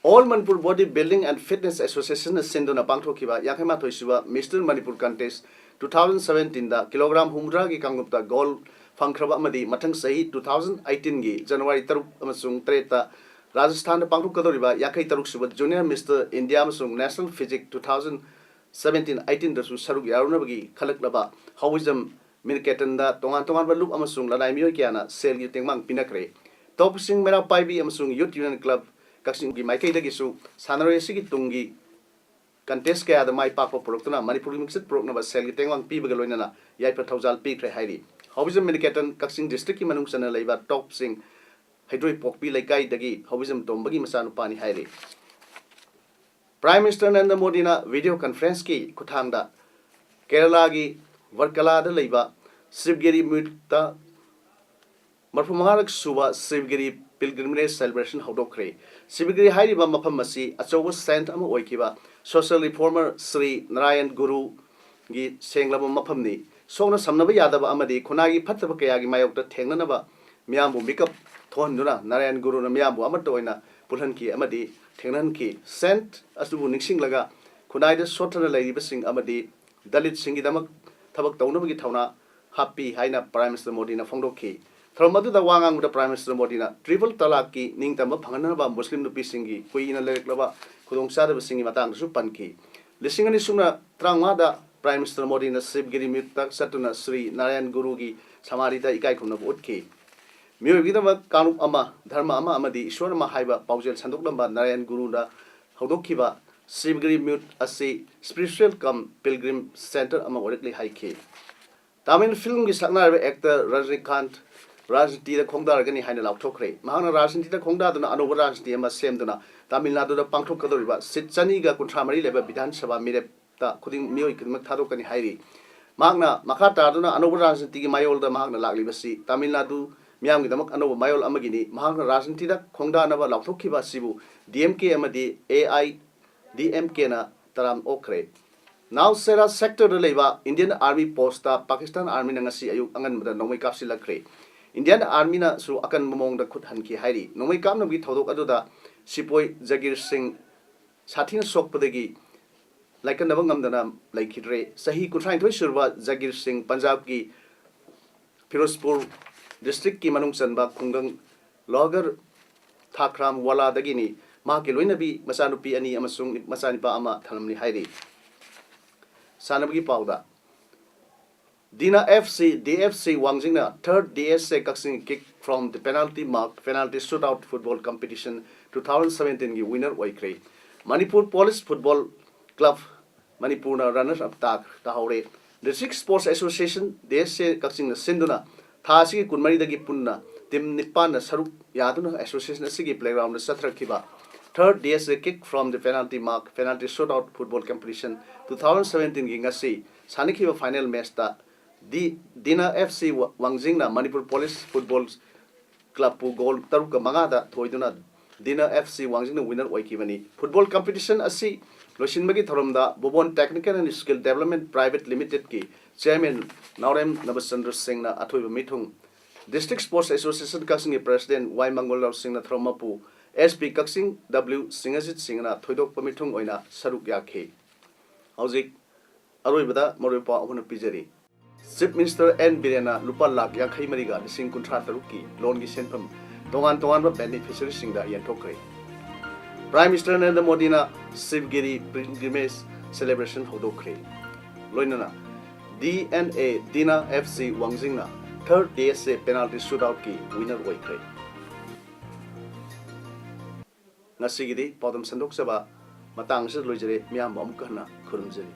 All Manipur Body Building and Fitness Associationꯅ ꯁꯤꯟꯗꯨꯅ ꯄꯥꯡꯊꯣꯛꯈꯤꯕ ꯌꯥꯡꯈꯩ ꯃꯥꯊꯣꯏ ꯁꯨꯕ Mister Manipur Contest two thousand seventeenꯗ ꯀꯤꯂꯣꯒ꯭ꯔꯥꯝ ꯍꯨꯝꯐꯨꯇꯔꯥꯒꯤ ꯀꯥꯡꯂꯨꯞꯇ ꯒꯣꯜ ꯐꯪꯈ꯭ꯔꯕ ꯑꯃꯗꯤ ꯃꯊꯪ ꯆꯍꯤ two thousand eighteenꯒꯤ ꯖꯅꯋꯥꯔꯤ ꯇꯔꯨꯛ ꯑꯃꯁꯨꯡ ꯇꯔꯦꯠꯇ ꯔꯥꯖꯁꯊꯥꯟꯗ ꯄꯥꯡꯊꯣꯛꯀꯗꯧꯔꯤꯕ ꯌꯥꯡꯈꯩ ꯇꯔꯨꯛ ꯁꯨꯕ Junior Mister India ꯑꯃꯁꯨꯡ National Physique two thousand seventeen eighteenꯗꯁꯨ ꯁꯔꯨꯛ ꯌꯥꯔꯨꯅꯕꯒꯤ ꯈꯜꯂꯛꯂꯕ ꯍꯥꯎꯏꯖꯝ ꯃꯤꯅꯤꯀꯦꯇꯟꯗ ꯇꯣꯉꯥꯟ ꯇꯣꯉꯥꯟꯕ ꯂꯨꯞ ꯑꯃꯁꯨꯡ ꯂꯅꯥꯏ ꯃꯤꯑꯣꯏ ꯀꯌꯥꯅ ꯁꯦꯜꯒꯤ ꯇꯦꯡꯕꯥꯡ ꯄꯤꯅꯈ꯭ꯔꯦ꯫ ꯇꯧꯕꯁꯤꯡ ꯃꯩꯔꯥ ꯄꯥꯏꯕꯤ ꯑꯃꯁꯨꯡ Youth Union Club ꯀꯛꯆꯤꯡꯒꯤ ꯃꯥꯏꯀꯩꯗꯒꯤꯁꯨ ꯁꯥꯟꯅꯔꯣꯏ ꯑꯁꯤꯒꯤ ꯇꯨꯡꯒꯤ contest ꯀꯌꯥꯗ ꯃꯥꯏ ꯄꯥꯛꯄ ꯄꯨꯔꯛꯇꯨꯅ ꯃꯅꯤꯄꯨꯔꯒꯤ ꯃꯤꯡꯆꯠ ꯄꯨꯔꯛꯅꯕ ꯁꯦꯜꯒꯤ ꯇꯦꯡꯕꯥꯡ ꯄꯤꯕꯒ ꯂꯣꯏꯅꯅ ꯌꯥꯏꯐ ꯊꯧꯖꯥꯜ ꯄꯤꯈ꯭ꯔꯦ ꯍꯥꯏꯔꯤ꯫ ꯍꯥꯎꯏꯖꯝ ꯃꯤꯅꯤꯀꯦꯇꯟ ꯀꯛꯆꯤꯡ districtꯀꯤ ꯃꯅꯨꯡ ꯆꯟꯅ ꯂꯩꯕ ꯇꯧꯕꯁꯤꯡ ꯍꯩꯗ꯭ꯔꯣꯏꯄꯣꯛꯄꯤ ꯂꯩꯀꯥꯏꯗꯒꯤ ꯍꯥꯎꯏꯖꯝ ꯇꯣꯝꯕꯒꯤ ꯃꯆꯥꯅꯨꯄꯥꯅꯤ ꯍꯥꯏꯔꯤ꯫ Prime Minister ꯅꯔꯦꯟꯗ꯭ꯔ ꯃꯣꯗꯤꯅ video conferenceꯀꯤ ꯈꯨꯠꯊꯥꯡꯗ ꯀꯦꯔꯂꯥꯒꯤ ꯋꯥꯔꯀꯂꯥꯗ ꯂꯩꯕ ꯁꯤꯕꯒꯤꯔꯤ ꯃꯨꯠꯇ ꯃꯔꯐꯨ ꯃꯉꯥꯔꯛ ꯁꯨꯕ ꯁꯤꯕꯒꯤꯔꯤ pilgrimage celebration ꯍꯧꯗꯣꯛꯈ꯭ꯔꯦ꯫ ꯁꯤꯕꯒꯤꯔꯤ ꯍꯥꯏꯔꯤꯕ ꯃꯐꯝ ꯑꯁꯤ ꯑꯆꯧꯕ saint ꯑꯃ ꯑꯣꯏꯈꯤꯕ social reformer ꯁ꯭ꯔꯤ ꯅꯥꯔꯥꯌꯟ ꯒꯨꯔꯨꯒꯤ ꯁꯦꯡꯂꯕ ꯃꯐꯝꯅꯤ꯫ ꯁꯣꯛꯅ ꯁꯝꯅꯕ ꯌꯥꯗꯕ ꯑꯃꯗꯤ ꯈꯨꯟꯅꯥꯏꯒꯤ ꯐꯠꯇꯕ ꯀꯌꯥꯒꯤ ꯃꯥꯌꯣꯛꯇ ꯊꯦꯡꯅꯅꯕ ꯃꯤꯌꯥꯝꯕꯨ ꯃꯤꯀꯞ ꯊꯣꯛꯍꯟꯗꯨꯅ ꯅꯥꯔꯥꯌꯟ ꯒꯨꯔꯨꯅ ꯃꯤꯌꯥꯝꯕꯨ ꯑꯃꯠꯇ ꯑꯣꯏꯅ ꯄꯨꯜꯍꯟꯈꯤ ꯑꯃꯗꯤ ꯊꯦꯡꯅꯍꯟꯈꯤ꯫ Saint ꯑꯗꯨꯕꯨ ꯅꯤꯡꯁꯤꯡꯂꯒ ꯈꯨꯟꯅꯥꯏꯗ ꯁꯣꯠꯊꯅ ꯂꯩꯔꯤꯕꯁꯤꯡ ꯑꯃꯗꯤ ꯗꯂꯤꯠꯁꯤꯡꯒꯤꯗꯃꯛ ꯊꯕꯛ ꯇꯧꯅꯕꯒꯤ ꯊꯧꯅꯥ ꯍꯥꯞꯄꯤ ꯍꯥꯏꯅ Prime Minister ꯃꯣꯗꯤꯅ ꯐꯣꯡꯗꯣꯛꯈꯤ꯫ ꯊꯧꯔꯝ ꯑꯗꯨꯗ ꯋꯥ ꯉꯥꯡꯕꯗ Prime Minister ꯃꯣꯗꯤꯅ triple talaqꯀꯤ ꯅꯤꯡꯇꯝꯕ ꯐꯪꯍꯟꯅꯕ ꯃꯨꯁꯂꯤꯝ ꯅꯨꯄꯤꯁꯤꯡꯒꯤ ꯀꯨꯏꯅ ꯂꯩꯔꯛꯂꯕ ꯈꯨꯗꯣꯡꯆꯥꯗꯕꯁꯤꯡꯒꯤ ꯃꯇꯥꯡꯗꯁꯨ ꯄꯟꯈꯤ꯫ ꯂꯤꯁꯤꯡ ꯑꯅꯤ ꯁꯨꯞꯅ ꯇꯔꯥꯃꯉꯥꯗ Prime Minister ꯃꯣꯗꯤꯅ ꯁꯤꯕꯒꯤꯔꯤ ꯃꯨꯠꯇ ꯆꯠꯇꯨꯅ ꯁ꯭ꯔꯤ ꯅꯥꯔꯥꯌꯟ ꯒꯨꯔꯨꯒꯤ ꯁꯃꯥꯙꯤꯗ ꯏꯀꯥꯏ ꯈꯨꯝꯅꯕ ꯎꯠꯈꯤ꯫ ꯃꯤꯑꯣꯏꯕꯒꯤꯗꯃꯛ ꯀꯥꯡꯂꯨꯞ ꯑꯃ, ꯙꯔꯃ ꯑꯃ ꯑꯃꯗꯤ ꯏꯁꯣꯔ ꯑꯃ ꯍꯥꯏꯕ ꯄꯥꯎꯖꯦꯜ ꯁꯟꯗꯣꯛꯂꯝꯕ ꯅꯥꯔꯥꯌꯟ ꯒꯨꯔꯨꯅ ꯍꯧꯗꯣꯛꯈꯤꯕ ꯁꯤꯕꯒꯤꯔꯤ ꯃꯨꯠ ꯑꯁꯤ spiritual cum pilgrim centre ꯑꯃ ꯑꯣꯏꯔꯛꯂꯤ ꯍꯥꯏꯈꯤ꯫ ꯇꯥꯃꯤꯜ filmꯒꯤ ꯁꯛꯅꯥꯏꯔꯕ actor ꯔꯖꯅꯤꯀꯥꯟꯠ ꯔꯥꯖꯅꯤꯇꯤꯗ ꯈꯣꯡꯗꯥꯔꯒꯅꯤ ꯍꯥꯏꯅ ꯂꯥꯎꯊꯣꯛꯈ꯭ꯔꯦ꯫ ꯃꯍꯥꯛꯅ ꯔꯥꯖꯅꯤꯇꯤꯗ ꯈꯣꯡꯗꯥꯗꯨꯅ ꯑꯅꯧꯕ ꯔꯥꯖꯅꯤꯇꯤ ꯑꯃ ꯁꯦꯝꯗꯨꯅ ꯇꯥꯃꯤꯜ ꯅꯥꯗꯨꯗ ꯄꯥꯡꯊꯣꯛꯀꯗꯧꯔꯤꯕ seat ꯆꯅꯤꯒ ꯀꯨꯟꯊ꯭ꯔꯥ ꯃꯔꯤ ꯂꯩꯕ ꯕꯤꯙꯥꯟ ꯁꯚꯥ ꯃꯤꯔꯦꯞ ꯈꯨꯗꯤꯡ, ꯃꯤꯑꯣꯏ ꯈꯨꯗꯤꯡꯃꯛ ꯊꯥꯗꯣꯛꯀꯅꯤ ꯍꯥꯏꯔꯤ꯫ ꯃꯍꯥꯛꯅ ꯃꯈꯥ ꯇꯥꯗꯨꯅ ꯑꯅꯧꯕ ꯔꯥꯖꯅꯤꯇꯤꯒꯤ ꯃꯥꯌꯣꯜꯗ ꯃꯍꯥꯛꯅ ꯂꯥꯛꯂꯤꯕꯁꯤ ꯇꯥꯃꯤꯜ ꯅꯥꯗꯨ ꯃꯤꯌꯥꯝꯒꯤꯗꯃꯛ ꯑꯅꯧꯕ ꯃꯥꯌꯣꯜ ꯑꯃꯒꯤꯅꯤ꯫ ꯃꯍꯥꯛꯅ ꯔꯥꯖꯅꯤꯇꯤꯗ ꯈꯣꯡꯗꯥꯅꯕ ꯂꯥꯎꯊꯣꯛꯈꯤꯕ ꯑꯁꯤꯕꯨ ꯗꯤ ꯑꯦꯝ ꯀꯦ ꯑꯃꯗꯤ ꯑꯦ ꯑꯥꯏ ꯗꯤ ꯑꯦꯝ ꯀꯦꯅ ꯇꯔꯥꯝ ꯑꯣꯛꯈ꯭ꯔꯦ꯫ ꯅꯥꯎꯁꯦꯔꯥ ꯁꯦꯛꯇꯔꯗ ꯂꯩꯕ ꯏꯟꯗꯤꯌꯟ ꯑꯥꯔꯃꯤ ꯄꯣꯁꯇ ꯄꯥꯀꯤꯁꯇꯥꯟ ꯑꯥꯔꯃꯤꯅ ꯉꯁꯤ ꯑꯌꯨꯛ ꯑꯉꯟꯕꯗ ꯅꯣꯡꯃꯩ ꯀꯥꯞꯁꯤꯜꯂꯛꯈ꯭ꯔꯦ꯫ ꯏꯟꯗꯤꯌꯟ ꯑꯥꯔꯃꯤꯅꯁꯨ ꯑꯀꯟꯕ ꯃꯑꯣꯡꯗ ꯈꯨꯠ ꯍꯟꯈꯤ ꯍꯥꯏꯔꯤ꯫ ꯅꯣꯡꯃꯩ ꯀꯥꯞꯅꯕꯒꯤ ꯊꯧꯗꯣꯛ ꯑꯗꯨꯗ ꯁꯤꯄꯣꯏ ꯖꯒꯤꯔ ꯁꯤꯡ ꯁꯥꯊꯤꯅ ꯁꯣꯛꯄꯗꯒꯤ ꯂꯥꯏꯀꯠꯅꯕ ꯉꯝꯗꯅ ꯂꯩꯈꯤꯗ꯭ꯔꯦ꯫ ꯆꯍꯤ ꯀꯨꯟꯊ꯭ꯔꯥꯅꯤꯊꯣꯏ ꯁꯨꯔꯕ ꯖꯒꯤꯔ ꯁꯤꯡ ꯄꯟꯖꯥꯕꯀꯤ ꯐꯤꯔꯣꯖꯄꯨꯔ ꯗꯤꯁꯇ꯭ꯔꯤꯛꯀꯤ ꯃꯅꯨꯡ ꯆꯟꯕ ꯈꯨꯡꯒꯪ ꯂꯣꯍꯒꯔ ꯊꯥꯈ꯭ꯔꯥꯝ ꯋꯥꯂꯥꯗꯒꯤꯅꯤ꯫ ꯃꯍꯥꯛꯀꯤ ꯂꯣꯏꯅꯕꯤ ꯃꯆꯥꯅꯨꯄꯤ ꯑꯅꯤ ꯑꯃꯁꯨꯡ ꯃꯆꯥꯅꯤꯄꯥ ꯑꯃ ꯊꯝꯂꯝꯂꯤ ꯍꯥꯏꯔꯤ꯫ ꯁꯥꯟꯅꯕꯒꯤ ꯄꯥꯎꯗ, ꯗꯤꯅꯥ ꯑꯦꯐ ꯁꯤ, D F C ꯋꯥꯡꯖꯤꯡꯅ third D S A Kakching Kick from the Penalty Mark Penalty Shootout Football Competition two thousand seventeen ꯒꯤ winner ꯑꯣꯏꯈ꯭ꯔꯦ꯫ ꯃꯅꯤꯄꯨꯔ ꯄꯨꯂꯤꯁ ꯐꯨꯠꯕꯣꯜ ꯀ꯭ꯂꯕ ꯃꯅꯤꯄꯨꯔꯅ runner up ꯇꯥ-, ꯇꯥꯍꯧꯔꯦ꯫ District Sports Association, D S A ꯀꯛꯆꯤꯡꯅ ꯁꯤꯟꯗꯨꯅ ꯊꯥ ꯑꯁꯤꯒꯤ ꯀꯨꯟꯃꯔꯤꯗꯒꯤ ꯄꯨꯟꯅ team ꯅꯤꯄꯥꯟꯅ ꯁꯔꯨꯛ ꯌꯥꯗꯨꯅ association ꯑꯁꯤꯒꯤ playground the ꯆꯠꯊꯔꯛꯈꯤꯕ third D S A Kick from the Penalty Mark Penalty Shootout Football Competition two thousand seventeen ꯒꯤ ꯉꯁꯤ ꯁꯥꯟꯅꯈꯤꯕ final match ꯇ ꯗꯤ-, ꯗꯤꯅꯥ ꯑꯦꯐ ꯁꯤ ꯋꯥ-, ꯋꯥꯡꯖꯤꯡꯅ ꯃꯅꯤꯄꯨꯔ ꯄꯨꯂꯤꯁ ꯐꯨꯠꯕꯣꯜ ꯀ꯭ꯂꯕꯄꯨ ꯒꯣꯜ ꯇꯔꯨꯛꯀ ꯃꯉꯥꯗ ꯊꯣꯏꯗꯨꯅ ꯗꯤꯅꯥ ꯑꯦꯐ ꯁꯤ ꯋꯥꯡꯖꯤꯡꯅ winner ꯑꯣꯏꯈꯤꯕꯅꯤ꯫ ꯐꯨꯠꯕꯣꯜ competition ꯑꯁꯤ ꯂꯣꯏꯁꯤꯟꯕꯒꯤ ꯊꯧꯔꯝꯗ ꯕꯣꯕꯣꯟ Technical and Skill Development Private Limited ꯀꯤ chairman ꯅꯥꯎꯔꯦꯝ ꯅꯕꯆꯟꯗ꯭ꯔ ꯁꯤꯡꯅ ꯑꯊꯣꯏꯕ ꯃꯤꯊꯨꯡ, District Sports Association ꯀꯛꯆꯤꯡꯒꯤ president ꯋꯥꯏ ꯃꯪꯒꯣꯜꯔꯥꯎ ꯁꯤꯡꯅ ꯊꯧꯔꯝ ꯃꯄꯨ ꯑꯦꯁ ꯄꯤ ꯀꯛꯆꯤꯡ ꯗꯕ꯭ꯂꯤꯎ ꯁꯤꯡꯍꯖꯤꯠ ꯁꯤꯡꯅ ꯊꯣꯏꯗꯣꯛꯄ ꯃꯤꯊꯨꯡ ꯑꯣꯏꯅ ꯁꯔꯨꯛ ꯌꯥꯈꯤ꯫ ꯍꯧꯖꯤꯛ ꯑꯔꯣꯏꯕꯗ ꯃꯔꯨꯑꯣꯏꯕ ꯄꯥꯎ ꯑꯃꯅ ꯄꯤꯖꯔꯤ꯫ Chief Minister N ꯕꯤꯔꯦꯟꯅ ꯂꯨꯄꯥ ꯂꯥꯈ ꯌꯥꯡꯈꯩ ꯃꯔꯤꯒ ꯂꯤꯁꯤꯡ ꯀꯨꯟꯊ꯭ꯔꯥ ꯇꯔꯨꯛꯀꯤ loan ꯒꯤ ꯁꯦꯟꯐꯝ ꯇꯣꯉꯥꯟ ꯇꯣꯉꯥꯟꯕ beneficiary ꯁꯤꯡꯗ ꯌꯦꯟꯊꯣꯛꯈ꯭ꯔꯦ꯫ Prime Minister ꯅꯔꯦꯟꯗ꯭ꯔ ꯃꯣꯗꯤꯅ ꯁꯤꯕꯒꯤꯔꯤ pilgrimage celebration ꯍꯧꯗꯣꯛꯈ꯭ꯔꯦ꯫ ꯂꯣꯏꯅꯅ D N A Dina F C ꯋꯥꯡꯖꯤꯡꯅ third D S A penalty shootout ꯀꯤ winner ꯑꯣꯏꯈ꯭ꯔꯦ꯫ ꯉꯁꯤꯒꯤꯗꯤ ꯄꯥꯎꯗꯝ ꯁꯟꯗꯣꯛꯆꯕ ꯃꯇꯥꯡ ꯑꯁꯤꯗ ꯂꯣꯏꯖꯔꯦ꯫ ꯃꯤꯌꯥꯝꯕꯨ ꯑꯃꯨꯛ ꯍꯟꯅ ꯈꯨꯔꯨꯝꯖꯔꯤ꯫